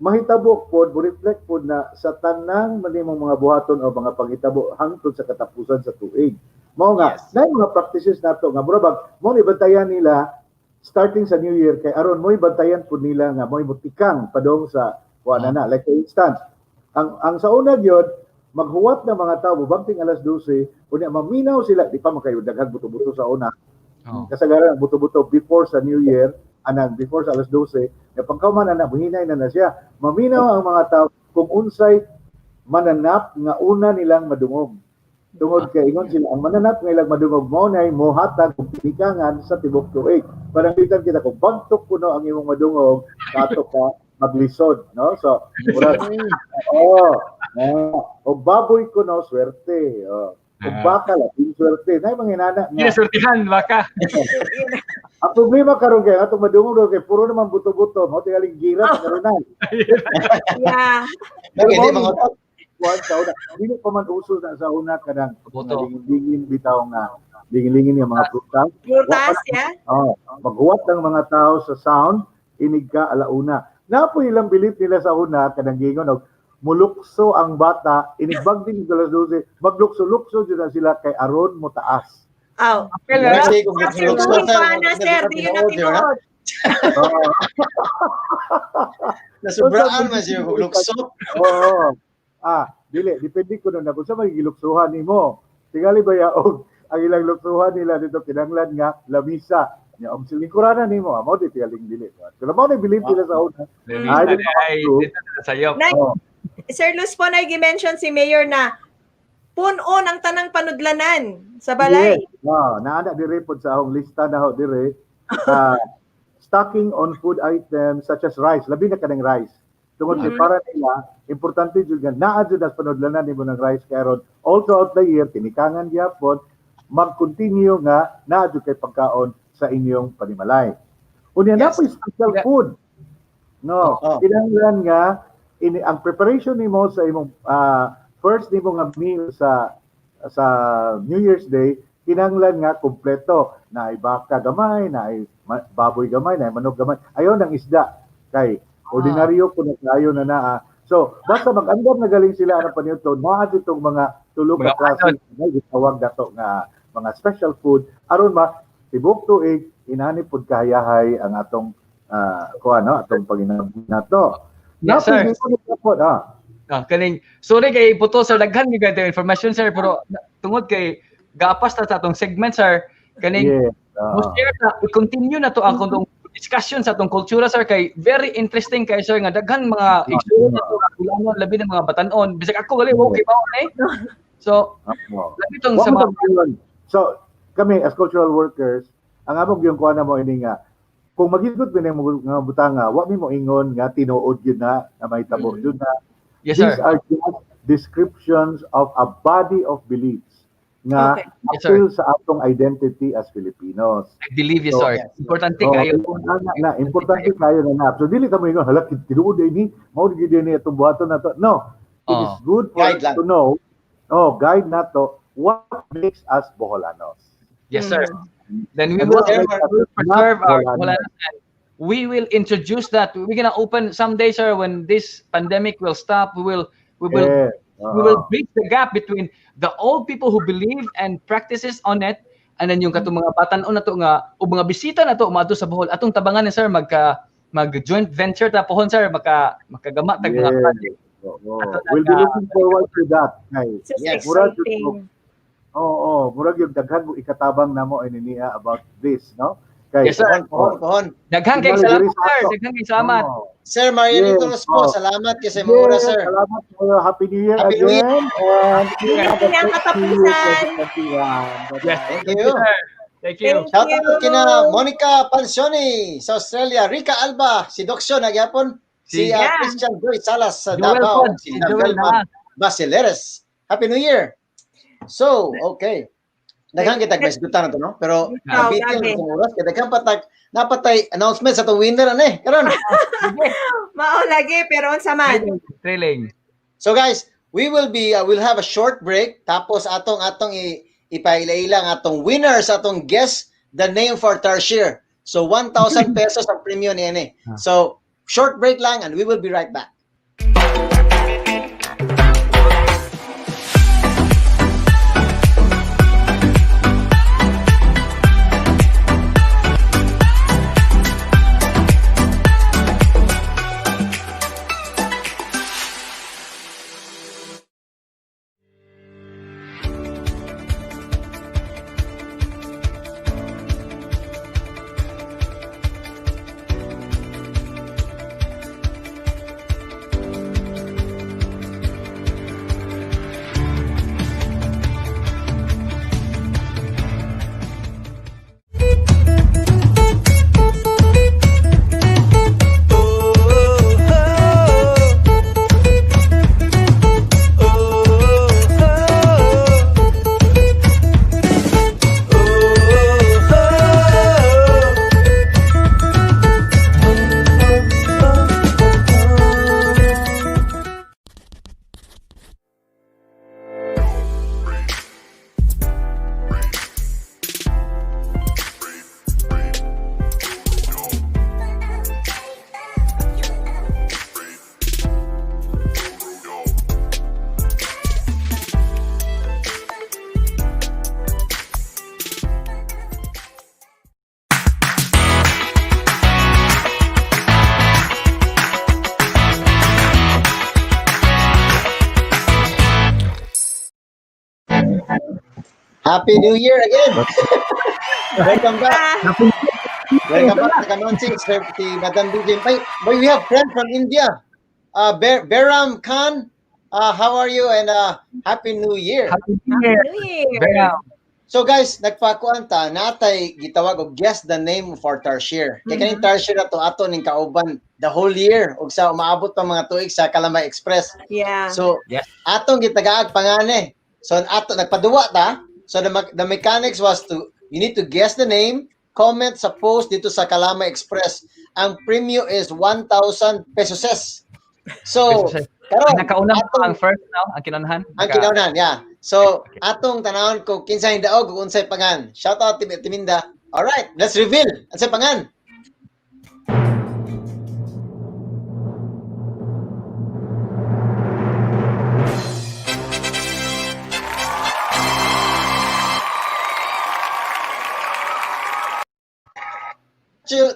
mahitabo pod, mo reflect pod na sa tanang manimong mga buhaton o mga panghitabo hangtod sa katapusan sa tuig. Mao nga, naay mga practices nato nga mura bag mo ni bantayan nila starting sa New Year kay aron mo'y bantayan pud nila nga mo'y mutikang padong sa kuan na. Like for instance, ang sa una gyud maghuwat ng mga tao bangting alas 12, unya maminaw sila, di pa man kayo daghang buto-buto sa una. Kasagaran ang buto-buto before sa New Year, anang before sa alas 12, na pagkauman na muhinay na na siya. Maminaw ang mga tao kung unsay mananap nga una nilang madungog. Tungod kay ingon sila, ang mananap nga ilang madungog mao nay mohatag og tinikangan sa tibok tuig. Pananglitan kita kung bagtok kuno ang imong madungog, kato ka maglisod, no? So, murag, oh, o baboy kuno, swerte. Oh. O baka, labing swerte. Nay mga inana nga. Ginasurtihan baka. Ang problema karon kay atong madungog daw kay puro naman buto-buto, mao tingaling gira karon na. Okay, di mga utot. Kuan sa una. Dili pa man uso na sa una kanang Buto. dingin bitaw nga Lingin-lingin nga mga prutas. Prutas, yeah. Oh, maghuwat ang mga tao sa sound inig ka alauna. Napo ilang belief nila sa una kanang gingon og mulukso ang bata inigbag din alas 12, maglukso-lukso jud na sila kay aron mo taas. Aw. Kasi kung Absolutely lukso, sir, pa na, sir. Di yun na tinuod. Oo. Nasubraan man siya kung lukso. Oo. Ah, dili, depende ko na kung sa magigiluksuhan nimo. Tingali ba ya og ang ilang luksuhan nila dito kinahanglan nga lamisa. Nya og silingkuranan nimo, amo di tingaling dili. Pero mao na belief nila sa una. Ay, dito na sayop. Nay, Oh. Sir Luz po, nai-mention si Mayor na puno ng tanang panudlanan sa balay. Yes. Wow, naana dire pod sa akong lista na ho dire. Stocking on food items such as rice, labi na kanang rice. Tungod kay para nila, importante jud nga naa jud as panudlanan nimo ng rice kay aron all throughout the year tinikangan gyapon mag-continue nga naa jud kay pagkaon sa inyong panimalay. Unya na Yes. po special Yeah. food. No, Oh. kinahanglan nga ini ang preparation nimo sa imong first nimo nga meal sa New Year's Day kinahanglan nga kumpleto, naay baka gamay, naay baboy gamay, naay manok gamay. Ayon ang isda kay ordinaryo kuno kayo na naa. So, basta mag-andam na galing sila ang paniudto, naa ditong mga tulo ka Mga klase na gitawag dato nga mga special food aron ma tibok tuig inani pud kahayahay ang atong kuan no, atong paginabuhi nato. Yes, sir. Napili ko na po, ah. Ah, kaning sorry kay puto sir, daghan gyud kayo information sir, pero tungod kay gaapas ta sa atong segment sir, kaning Yes. mo share ta, i-continue na to ang atong discussion sa atong kultura sir, kay very interesting kay sir nga daghan mga igsuon na to kulanon labi ng mga batan-on, bisag ako gali okay ba eh. So labi tong sa mga So kami as cultural workers, ang among gyud kuan na mo ini nga kung magigot mi ning mga butanga, wa mi mo ingon nga tinuod gyud na may tabo gyud na. Yes sir. These are just descriptions of a body of beliefs nga Okay. Yes, sir. appeal sa atong identity as Filipinos. I believe you So, sir. yes. Importante Oh, kayo. na, importante kayo na na. So dili ta mo ingon hala tinuod ini, mao gyud ni atong buhaton na to. No. It Oh. is good for Guide us lang. to know, oh, guide na to what makes us Boholanos. Yes sir. Then we And will what makes us preserve not our Boholanos. Boholanos. We will introduce that. We're gonna open someday, sir, when this pandemic will stop. We will Yes. we will bridge the gap between the old people who believe and practices on it, and then yung katong mga batan-on na to nga o mga bisita na to umadto sa Bohol. Atong tabangan ni sir, magka mag joint venture ta pohon sir, makagama tag mga Yes. project. Oo. Ato na We'll be looking forward to that. Kay, This is Yes. Murag exciting. Oo, murag yung daghan mo ikatabang namo ini niya about this, no? Kay, Yes, sir. Pohon, pohon, pohon. Daghan kay Tingali salamat diri sa sir, ato. daghan kay salamat. Oo. Sir Marianito Yes, Rospo, oh. salamat kasi mo oras, Yes, sir. Salamat kayo. Happy New Year Happy New Year. again. And Hindi na ang katapusan. 2021. Yes. Thank you. Sir. Thank you. Thank Shout you. out kina Monica Pancioni sa Australia, Rica Alba, si Doksyo nagyapon, si Yeah. Christian Joy Salas sa Joel Davao, Pod, si si Joel Velma na. Basileres. Happy New Year. So, okay. Daghang kita guys gutan na to, no? Pero Wow, nabitin grabe. ang itong oras kay daghang patag napatay announcement sa itong winner ano eh. Karon. Mao lagi pero unsa man. Trailing. So guys, we will be we'll have a short break tapos atong ipaila-ila ang atong winner sa atong guess the name for Tarsier. So 1,000 pesos ang premium niyan eh. So short break lang and we will be right back. Happy New Year again. Welcome back. Ah, Welcome back sa Kamansi, Sir si Madam DJ. But we have friend from India. Beram Khan. How are you? And Happy New Year. Happy New Year. New Year. Bam. So guys, nagpakuan ta natay gitawag og guess the name of our tarsier. Kay kaning tarsier ato ato ning kauban the whole year ug sa umaabot pa mga tuig sa Kalamay Express. Yeah. So Yes. atong gitagaag pangane. So ato nagpaduwa ta. So the mechanics was to you need to guess the name, comment sa post dito sa Kalamay Express. Ang premyo is 1,000 pesos. So Pesos. karon Ang nakauna atong- ang first now, ang kinaunahan. ang kinaunan, yeah. So, atong tanawon ko kinsay daog ug unsay pangan. Shout out Timinda. All right, let's reveal. Unsay pangan?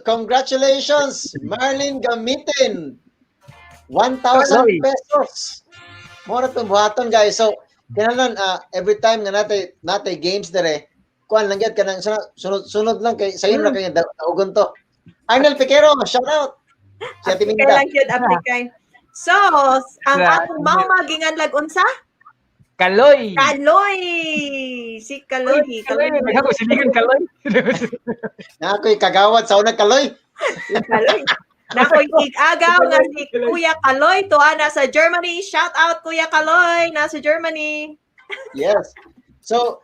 Congratulations, Marlene Gamitin. 1,000 Kaloy. pesos. Mora itong buhaton, guys. So, kinahanglan every time nga natay games dere, kuan lang gyud kanang sunod, sunod, sunod lang kay sayon ra kay daugon to. Arnel Piquero, shout out. Si Ate Aplikay Minda. lang yun, aplikay. So, ang atong mauma ginganlag unsa? Kaloy. Kaloy. Si Kaloy. Kaloy. Kaloy. Ako siligan Kaloy. Na ako'y kagawad sa unang Kaloy. Kaloy. Nakoy ig-agaw nga si Kuya Kaloy tuwa nasa Germany. Shout out Kuya Kaloy nasa Germany. Yes. So,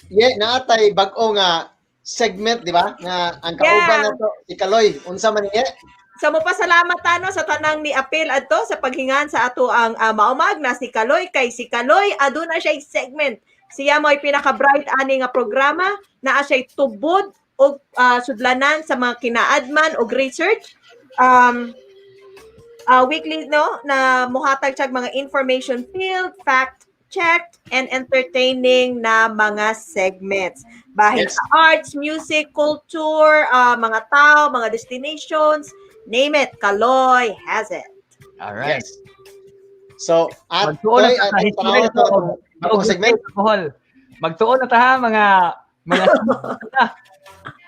yeah, naatay bag-o nga segment, di ba? Nga ang kauban Yeah. na to si Kaloy. Unsa man niya? So mopasalamat tano sa tanang ni apil adto sa paghingan sa ato ang maumag na si Kaloy kay si Kaloy aduna siya segment. Siya mo'y pinaka-bright ani nga programa naa siya tubod og sudlanan sa mga kinaadman og research. Weekly no na mohatag siya og mga information field, fact checked and entertaining na mga segments. Bahin Yes. sa arts, music, culture, mga tao, mga destinations, name it, Kaloy has it. All right. Yes. So, at Magtuon na Toy, ta sa atong history tanawon to. to bagong segment. Bohol. Magtuon na ta ha, mga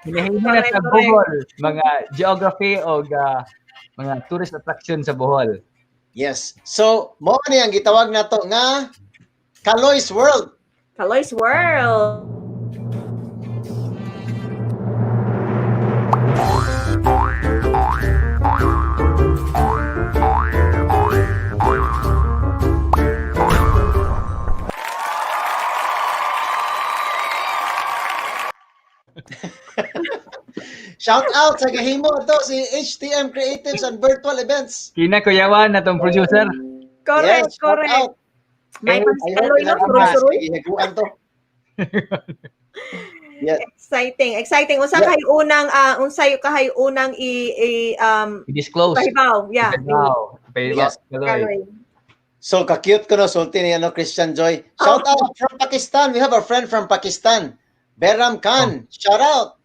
hinahina na Correct, sa correct. Bohol, mga geography o mga tourist attraction sa Bohol. Yes. So, mo ni ang gitawag nato nga Kaloy's World. Kaloy's World. Shout out sa gahimo to si HTM Creatives and Virtual Events. Kina kuyawan na tong producer. Correct, Yes, shout correct. out. May Eh, mas I hope Kaloy no, ilang suroy-suroy. Gihiguan to. Yes. Exciting, exciting. Unsa Yeah. kay unang unsay kahay unang i I-disclose. pahibaw, yeah. Wow. Pahibaw. Yes. Kaloy. Kaloy. So ka-cute ko no sulti ni ano Christian Joy. Shout Oh. out from Pakistan. We have a friend from Pakistan. Beram Khan. Shout out.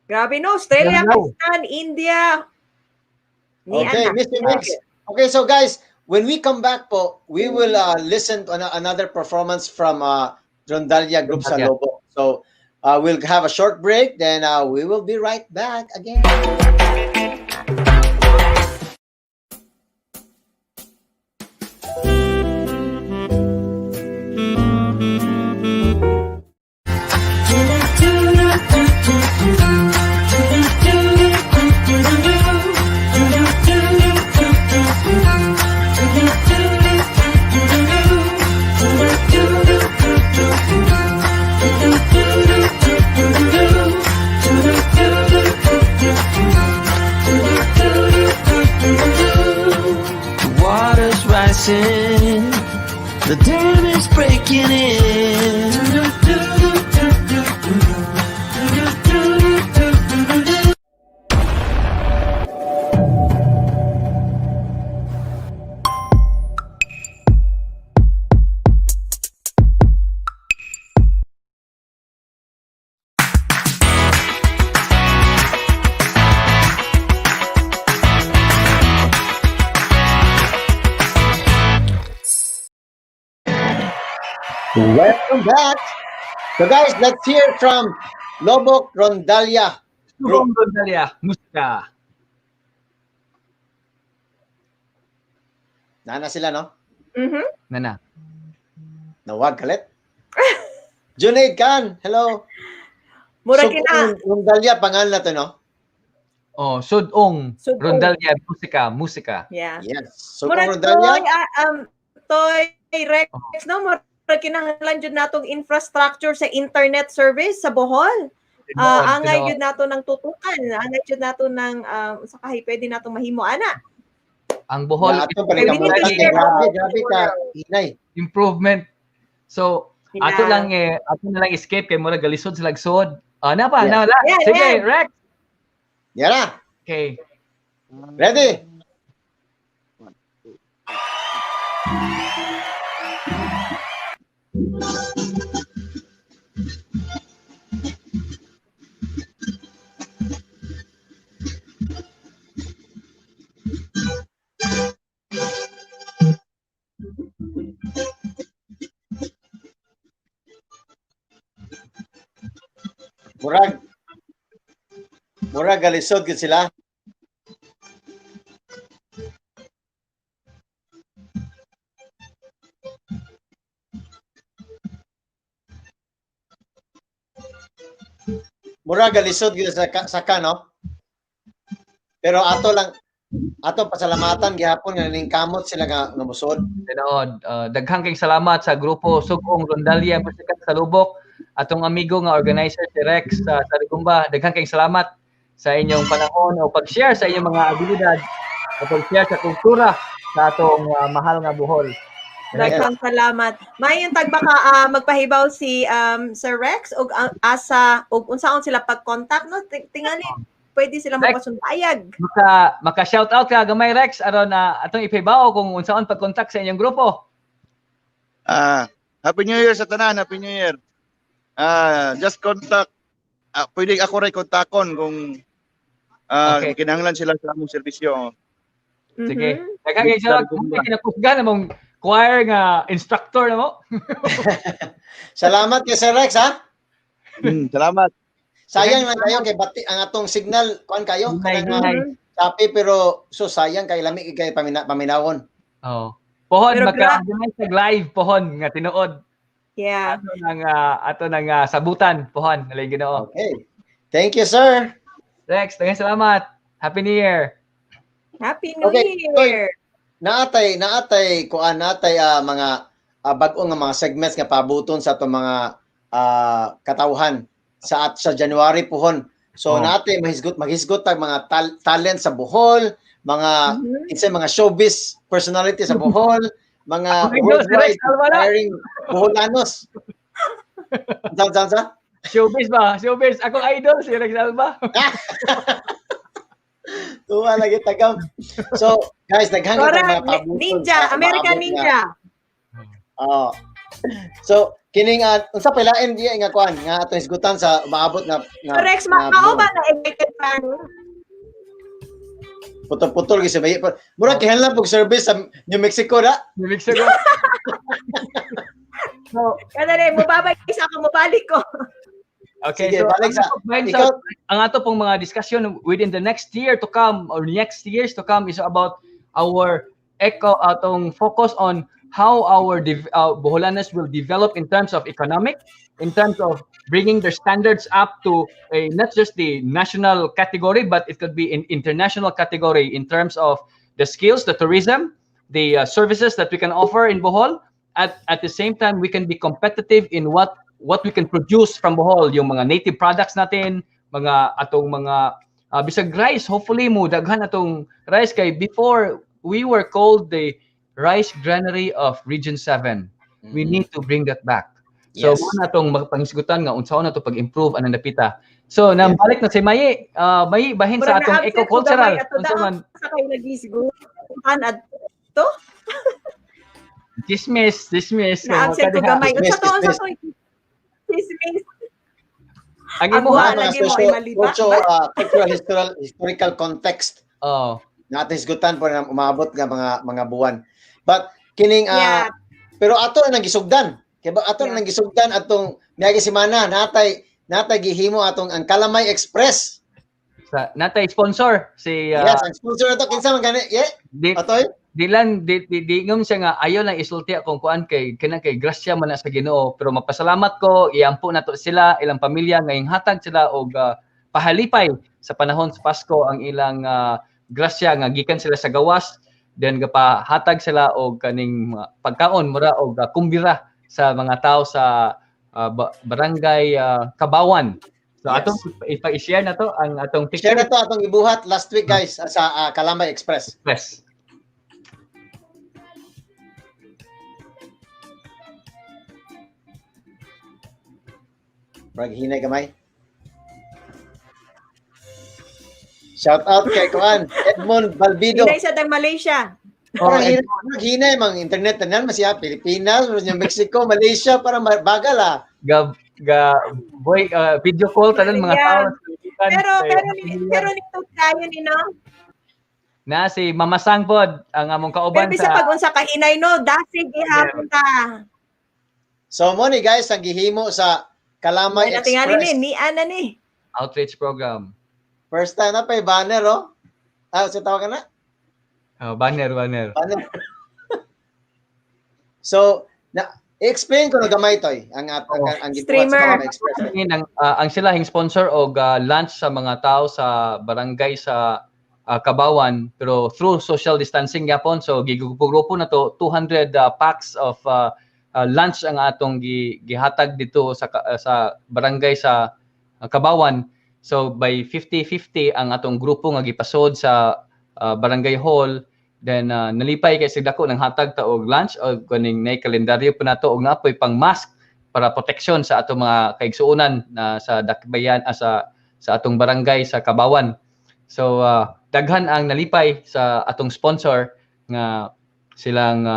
Grabe no, Australia, Hello. Pakistan, India. Ni Okay, ana. Mr. Mix. Okay, so guys, when we come back po, we will listen to another performance from Rondalia Group sa Rondalia. Lobo. So we'll have a short break, then we will be right back again. The water's rising, the dam is breaking in. Welcome back. So guys, let's hear from Loboc Rondalla Group. Sugong Rondalla, musika. Nana sila, no? Mhm. Nana. Nawag kalit. Junaid Khan, hello. Mura So, kina Rondalla, pangalan na to, no? Oh, Sudong Sudong. Rondalla, musika, musika. Yeah. Yes. So, Murag Rondalla, toy, toy Rex, no, murag kinahanglan jud natong infrastructure sa internet service sa Bohol. Angay Tinuod. jud nato ng tutukan, angay jud nato ng sa kahi pwede natong mahimo ana. Ang Bohol Yeah, ato We need to panikamutan. share Grabe, our grabe ka, inay. improvement. So, ato lang eh, ato na lang escape kay murag galisod sa lagsod. Ah, na pa, na, na. Yeah, Sige, yeah. Rex. Yan na. Okay. Ready? Murag murag galisod gyud sila. Murag galisod gyud sa ka, no? Pero ato lang ato pasalamatan gihapon nga ning kamot sila nga musod. Tinuod, daghang kay salamat sa grupo Sugong Rondalla Musika sa Lubok, atong amigo nga organizer si Rex sa Rigumba. Daghang kay salamat sa inyong panahon o pag-share sa inyong mga abilidad o pag-share sa kultura sa atong mahal nga Bohol. Daghang salamat. Mayong tagbaka magpahibaw si Sir Rex og asa og unsaon sila pag-contact, no? Tingali pwede sila Rex. mapasundayag. Maka shout out ka gamay, Rex, aron na atong ipahibaw kung unsaon pag-contact sa inyong grupo. Happy New Year sa tanan, Happy New Year. Just contact, pwede ako rin kontakon kung kinahanglan sila sa among serbisyo. Sige. Daghang kay salamat. Rigumba. Kinakusgan namong choir nga instructor na mo. Salamat kay Sir Rex, ha? Salamat. Sayang lang kayo kay bati ang atong signal kuan kayo Hinay, kanang hinay. Sapi, pero so sayang kay lami kay paminawon. Oh. Pohon Pero maka-organize og live pohon nga tinuod. Ato nang sabutan pohon alay Ginoo. Okay. Thank you, sir. Rex, daghang salamat. Happy New Year. Happy New Okay, Year. Naatay kuan, naatay mga bag-o nga mga segments nga pabuton sa atong mga katawhan sa January pohon. So naatay maghisgot tag mga talent sa Bohol, mga kinsa mga showbiz personality sa Bohol, mga Ako, Idol, si worldwide Rex Alvara. inspiring Boholanos. Saan, saan, saan? Showbiz ba? Showbiz. Akong idol si Rex Alba. Tuwa lagi tagam. So, guys, daghang Correct. mga pabuton Ninja, sa American umaabot nga. Ninja. Oo. So, kining unsa pa ilain diya nga kuan nga atong hisgutan sa umaabot nga So, Rex, nga mao buwan? ba na excited pa? Putol-putol gyud sa bayi. Mura kinahanglan pug service sa New Mexico da. New Mexico. So, Kadali, mubabay sa ako, mubalik ko. Okay, Sige, so, balik sa ikaw. ang ato pong mga discussion within the next year to come or next years to come is about our eco atong focus on how our Boholanes will develop in terms of economic, in terms of bringing their standards up to a, not just the national category, but it could be in international category in terms of the skills, the tourism, the services that we can offer in Bohol. At the same time, we can be competitive in what we can produce from Bohol, yung mga native products natin, mga atong mga bisag rice, hopefully mo daghan atong rice kay before we were called the rice granary of Region 7. We need to bring that back. So mao na atong magpangisgutan nga unsaon na to pag-improve anang dapita. So nambalik na si Mayi, Mayi bahin sa Murag atong na-absent ko eco-cultural. gamay ato Unsa daw man sa kayo nagisgutan adto? Dismiss, dismiss. Na-absent ko Kadiha. gamay. Unsa Dismiss, to, unsa dismiss. to? Dismiss. Ang Ang imuha buwan Mga lagi mo ay maliba. cultural, historical context. Natin hisgutan po na umaabot nga mga buwan. But kining pero ato na nagisugdan. Kay ba ato nang gisugdan atong miagi semana natay gihimo atong ang Kalamay Express. Sa natay sponsor si Yes, ang sponsor nato kinsa man gani? Yeah. Di, Atoy? Di lang di, di, di ngam siya nga ayaw lang isulti akong kuan kay kanang kay grasya man na sa Ginoo, pero mapasalamat ko, iampo nato sila, ilang pamilya ngayong hatag sila og pahalipay sa panahon sa Pasko ang ilang grasya nga gikan sila sa gawas, then gapahatag sila og kaning pagkaon mura og kumbira sa mga tao sa barangay Kabawan. So Yes. atong ipa-share na to ang atong picture. Share na to atong ibuhat last week guys sa Kalamay Express. Express. Brag hinay gamay. Shout out kay kuan Edmond Balbido. Hinay sa tag Malaysia. Oh, Parang hinay, hinay mang internet tanan masiya Pilipinas, masiya Mexico, Malaysia, para bagal ah. Ga ga boy video call tanan mga Yeah. tao. Pero pero pero nito tayo ni no. Na si Mama Sang pod ang among Pero kauban bisa sa pag unsa ka hinay no, dasig gihapon ta. So mo ni guys ang gihimo sa Kalamay Ay, tingali Express. ni, ni ana ni. outreach program. First time na pa banner oh. Ah, sa tawag ka na? Oh, banner, banner. Banner. So, na explain ko na gamay toy ang ang gibuhat sa Streamer. Kalamay Express. Ang, ang sila hing sponsor og lunch sa mga tao sa barangay sa Kabawan, pero through social distancing gyapon, so gigrupo-grupo na to 200 packs of lunch ang atong gihatag dito sa sa barangay sa Kabawan. So by 50-50 ang atong grupo nga gipasod sa barangay hall, then nalipay kay sig dako ng hatag ta og lunch og kaning nay kalendaryo pa nato og napoy pang mask para proteksyon sa atong mga kaigsuonan na sa dakbayan sa atong barangay sa Kabawan. So daghan ang nalipay sa atong sponsor nga silang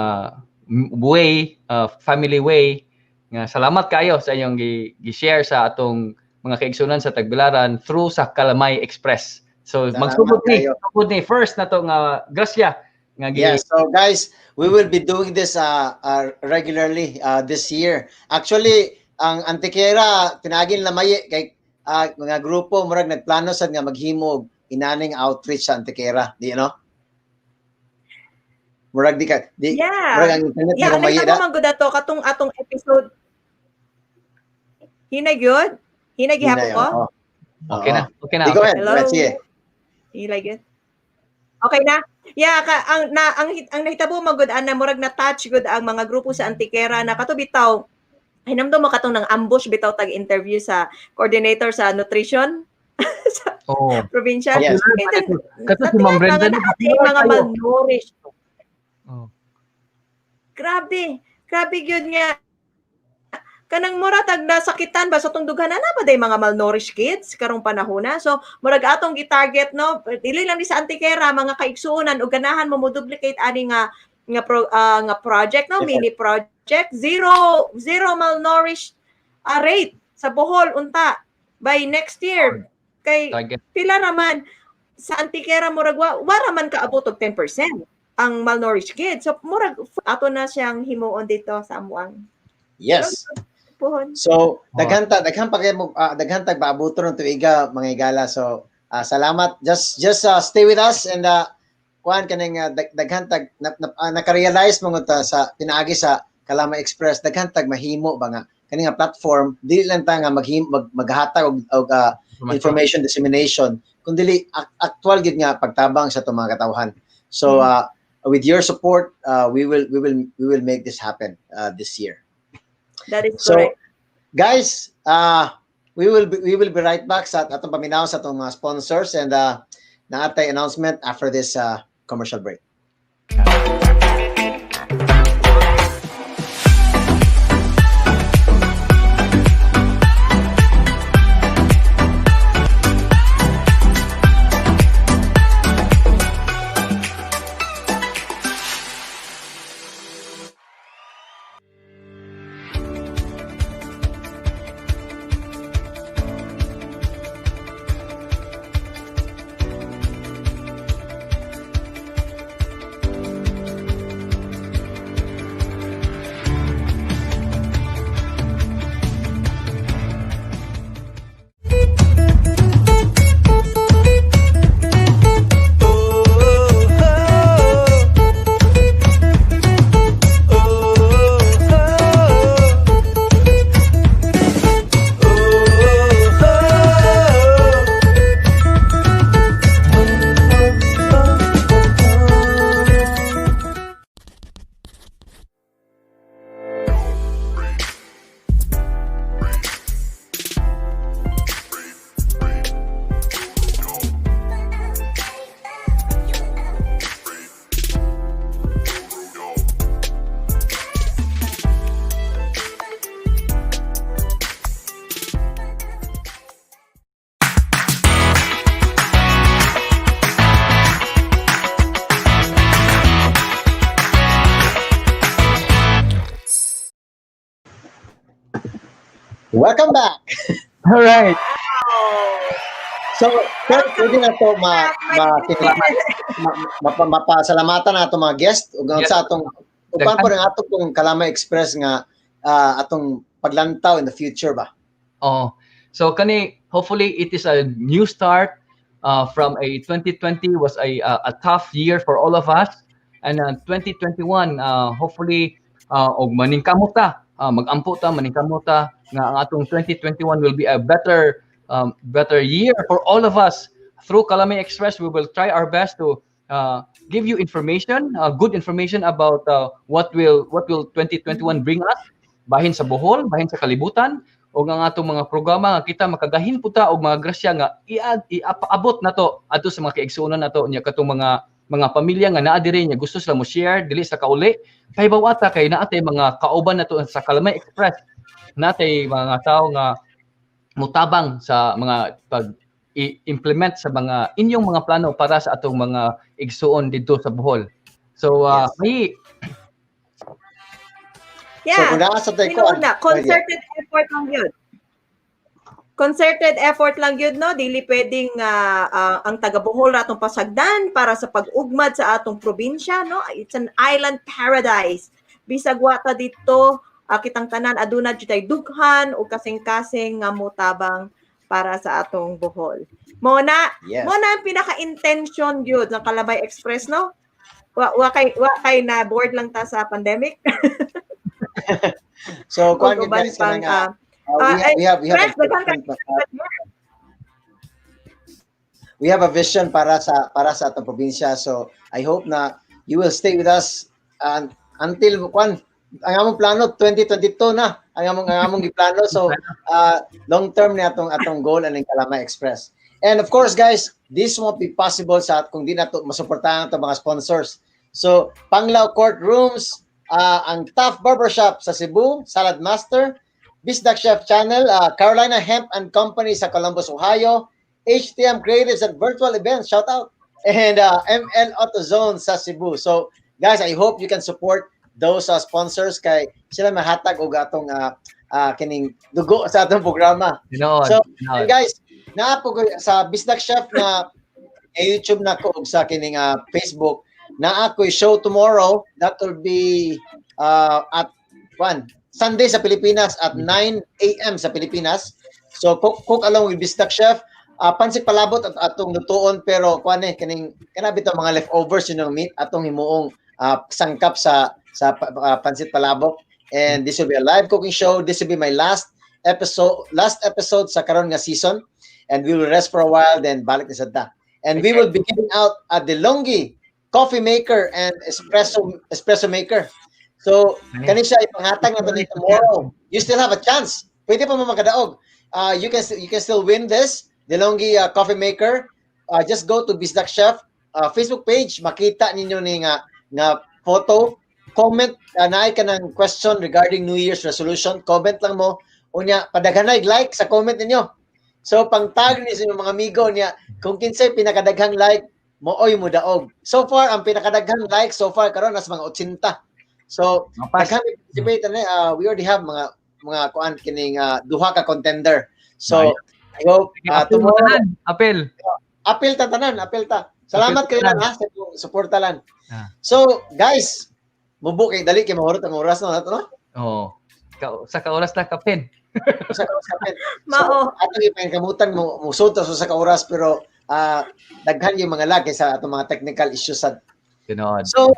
way, family way, nga salamat kayo sa inyong gi-share sa atong mga kaigsuonan sa Tagbilaran through sa Kalamay Express. So magsugod ni first na to nga grasya nga Yes, so guys, we will be doing this regularly this year. Actually, ang Antequera tinagin lamay kay mga grupo murag nagplano sad nga maghimo inaning outreach sa Antequera, di no? Murag di ka di Yeah. murag ang internet Yeah, yeah, ang nagtamo man gud ato katong atong episode. Hinay gyud? Hinay gihapon ko? Okay na. Okay na. Di, go ahead. Hello. Let's see. Hinay gyud. Okay na? Yeah, ka, ang nahitabo man gud ana murag na touch gud ang mga grupo sa Antequera na kato bitaw. Hinamdom mo katong nang ambush bitaw tag interview sa coordinator sa nutrition sa provincial. Yes. Kato si Ma'am Brenda mga malnourished. Oh. Grabe. Grabe gyud nga. Kanang mura tag nasakitan ba sa tong dughan na ba day mga malnourished kids karong panahon na. So murag atong gi-target no, dili lang ni sa Antequera mga kaigsuonan og ganahan mo mo duplicate ani nga nga project no, mini project, zero malnourished rate sa Bohol unta by next year. Kay pila raman sa Antequera murag wa raman kaabot og 10% ang malnourished kids. So murag ato na siyang himuon dito sa amuang. Yes. So daghan pa kay daghan tag paabuton ng tuiga mga higala. So salamat, just stay with us and kuan kaning daghan tag naka-realize mo ta sa pinaagi sa Kalamay Express, daghan tag mahimo ba nga kaning nga platform dili lang ta nga maghatag og information dissemination kun dili actual gid nga pagtabang sa atong mga katawhan. So with your support we will make this happen this year. That is correct. So, guys, we will be right back sa atong paminaw sa atong mga sponsors and naatay announcement after this commercial break. Welcome back. All right. So, pero pwede na to mapasalamatan na atong mga guest ug sa atong uban po ng atong kung Kalamay Express nga atong paglantaw in the future ba. Oh. So kani, hopefully it is a new start from a 2020 was a tough year for all of us, and 2021 hopefully og maningkamot ta, magampo ta, maningkamot ta nga ang atong 2021 will be a better year for all of us. Through Kalamay Express, we will try our best to give you information, good information about what will 2021 bring us, bahin sa Bohol, bahin sa kalibutan, o ang atong mga programa nga kita makagahin po ta og mga grasya nga iapaabot nato adto sa mga kaigsuonan nato nya katong mga pamilya nga naa diri nya gusto sila mo share dili sa kauli pahibaw ata kay naa tay mga kauban nato sa Kalamay Express, natay mga tao nga mutabang sa mga pag i-implement sa mga inyong mga plano para sa atong mga igsuon didto sa Bohol. So may So kung naa sa tay Tinuod na, concerted effort lang yun. Concerted effort lang yun, no? Dili pwedeng ang taga Bohol ra atong pasagdan para sa pag-ugmad sa atong probinsya, no? It's an island paradise. Bisag wa ta dito, kitang tanan aduna jud tay dughan o kasing-kasing nga motabang para sa atong Bohol. Mo na mo na ang pinaka-intention gyud ng Kalamay Express, no? Wa kay na bored lang ta sa pandemic. So kuan Ug uban guys pang, kanang we have Rex, a daghan kay we have a vision para sa atong probinsya. So I hope na you will stay with us and until kwan ang among plano 2022 na ang among giplano. So long term ni atong goal aning Kalamay Express. And of course, guys, this won't be possible sa kung di nato masuportahan atong mga sponsors. So Panglao Courtrooms, ang Tough Barbershop sa Cebu, Salad Master, Bisdak Chef Channel, Carolina Hemp and Company sa Columbus, Ohio, HTM Creatives and Virtual Events, shout out, and ML AutoZone sa Cebu. So, guys, I hope you can support those sponsors kay sila mahatag og atong kining dugo sa atong programa. Tinuod. So, tinuod. and guys, naa po ko sa Bisdak Chef na YouTube na ko ug sa kining Facebook, naa ko'y show tomorrow. That will be at 1 Sunday sa Pilipinas at 9 a.m. sa Pilipinas. So cook along with Bisdak Chef. Pansit palabok at atong lutuon, pero kuan eh kining kana bitaw mga leftovers yun ng meat atong himuong sangkap sa pansit palabok, and this will be a live cooking show. This will be my last episode sa karon nga season, and we will rest for a while, then balik ni sad ta. And we will be giving out a DeLonghi coffee maker and espresso maker. So kani siya ipanghatag na ni tomorrow. You still have a chance. Pwede pa mo makadaog. You can still win this DeLonghi coffee maker. Just go to Bisdak Chef Facebook page, makita ninyo ni nga photo, comment naay ka ng question regarding New Year's resolution, comment lang mo. Unya padaghanay like sa comment ninyo. So pang-tag ni sa inyong mga amigo niya, kung kinsay pinakadaghang like mooy mo daog. So far ang pinakadaghang like so far karon nas mga 80. So Mapas. daghan participate ani, we already have mga kuan kining duha ka contender. So I hope Apil mo tomorrow tanan. Apil. Apil ta tanan, apil ta. Salamat Apil kayo tanan. lang ha sa inyong suporta lang. So guys, mubo kay dali kay mahurot ang oras no nato, no? Oo. Sa kaoras na kapin. Sa oras kapin. Mao. So, atong ipangkamutan mo musod ta sa ka oras, pero daghan yung mga lag sa atong mga technical issues sa Tinuod. So,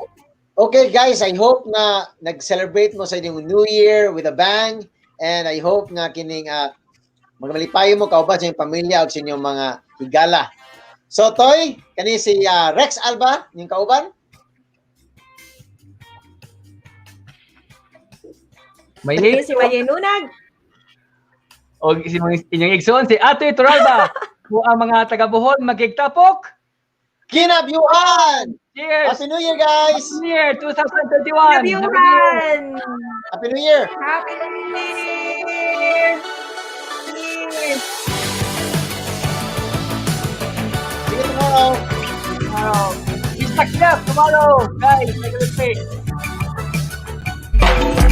okay guys, I hope na nag-celebrate mo sa inyong New Year with a bang, and I hope nga kining magmalipayo mo kauban sa inyong pamilya ug sa inyong mga higala. So Toy, kani si Rex Alba, inyong kauban. May Kani si Maye Nunag. O si mga inyong igsoon si Ate Turalba. Kung ang mga taga Bohol magigtapok. Kinabyuhan! Cheers! Happy New Year, guys! Happy New Year 2021! Kinabyuhan! Happy New Year! Happy New Year! Year! See you tomorrow! Tomorrow. Bisdak Chef tomorrow, guys. Make a mistake. Please,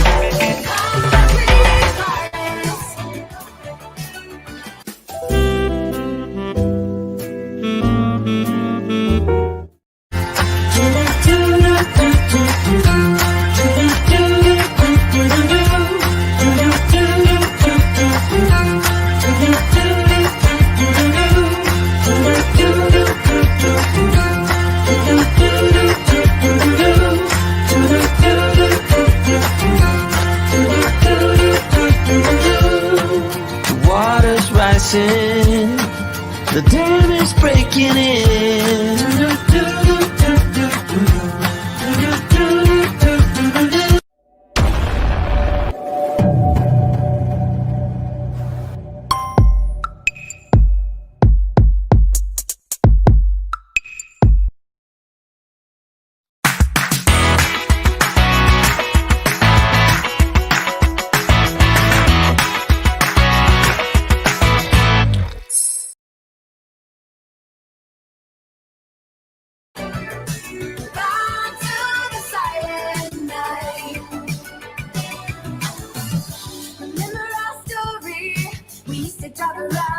Top of life.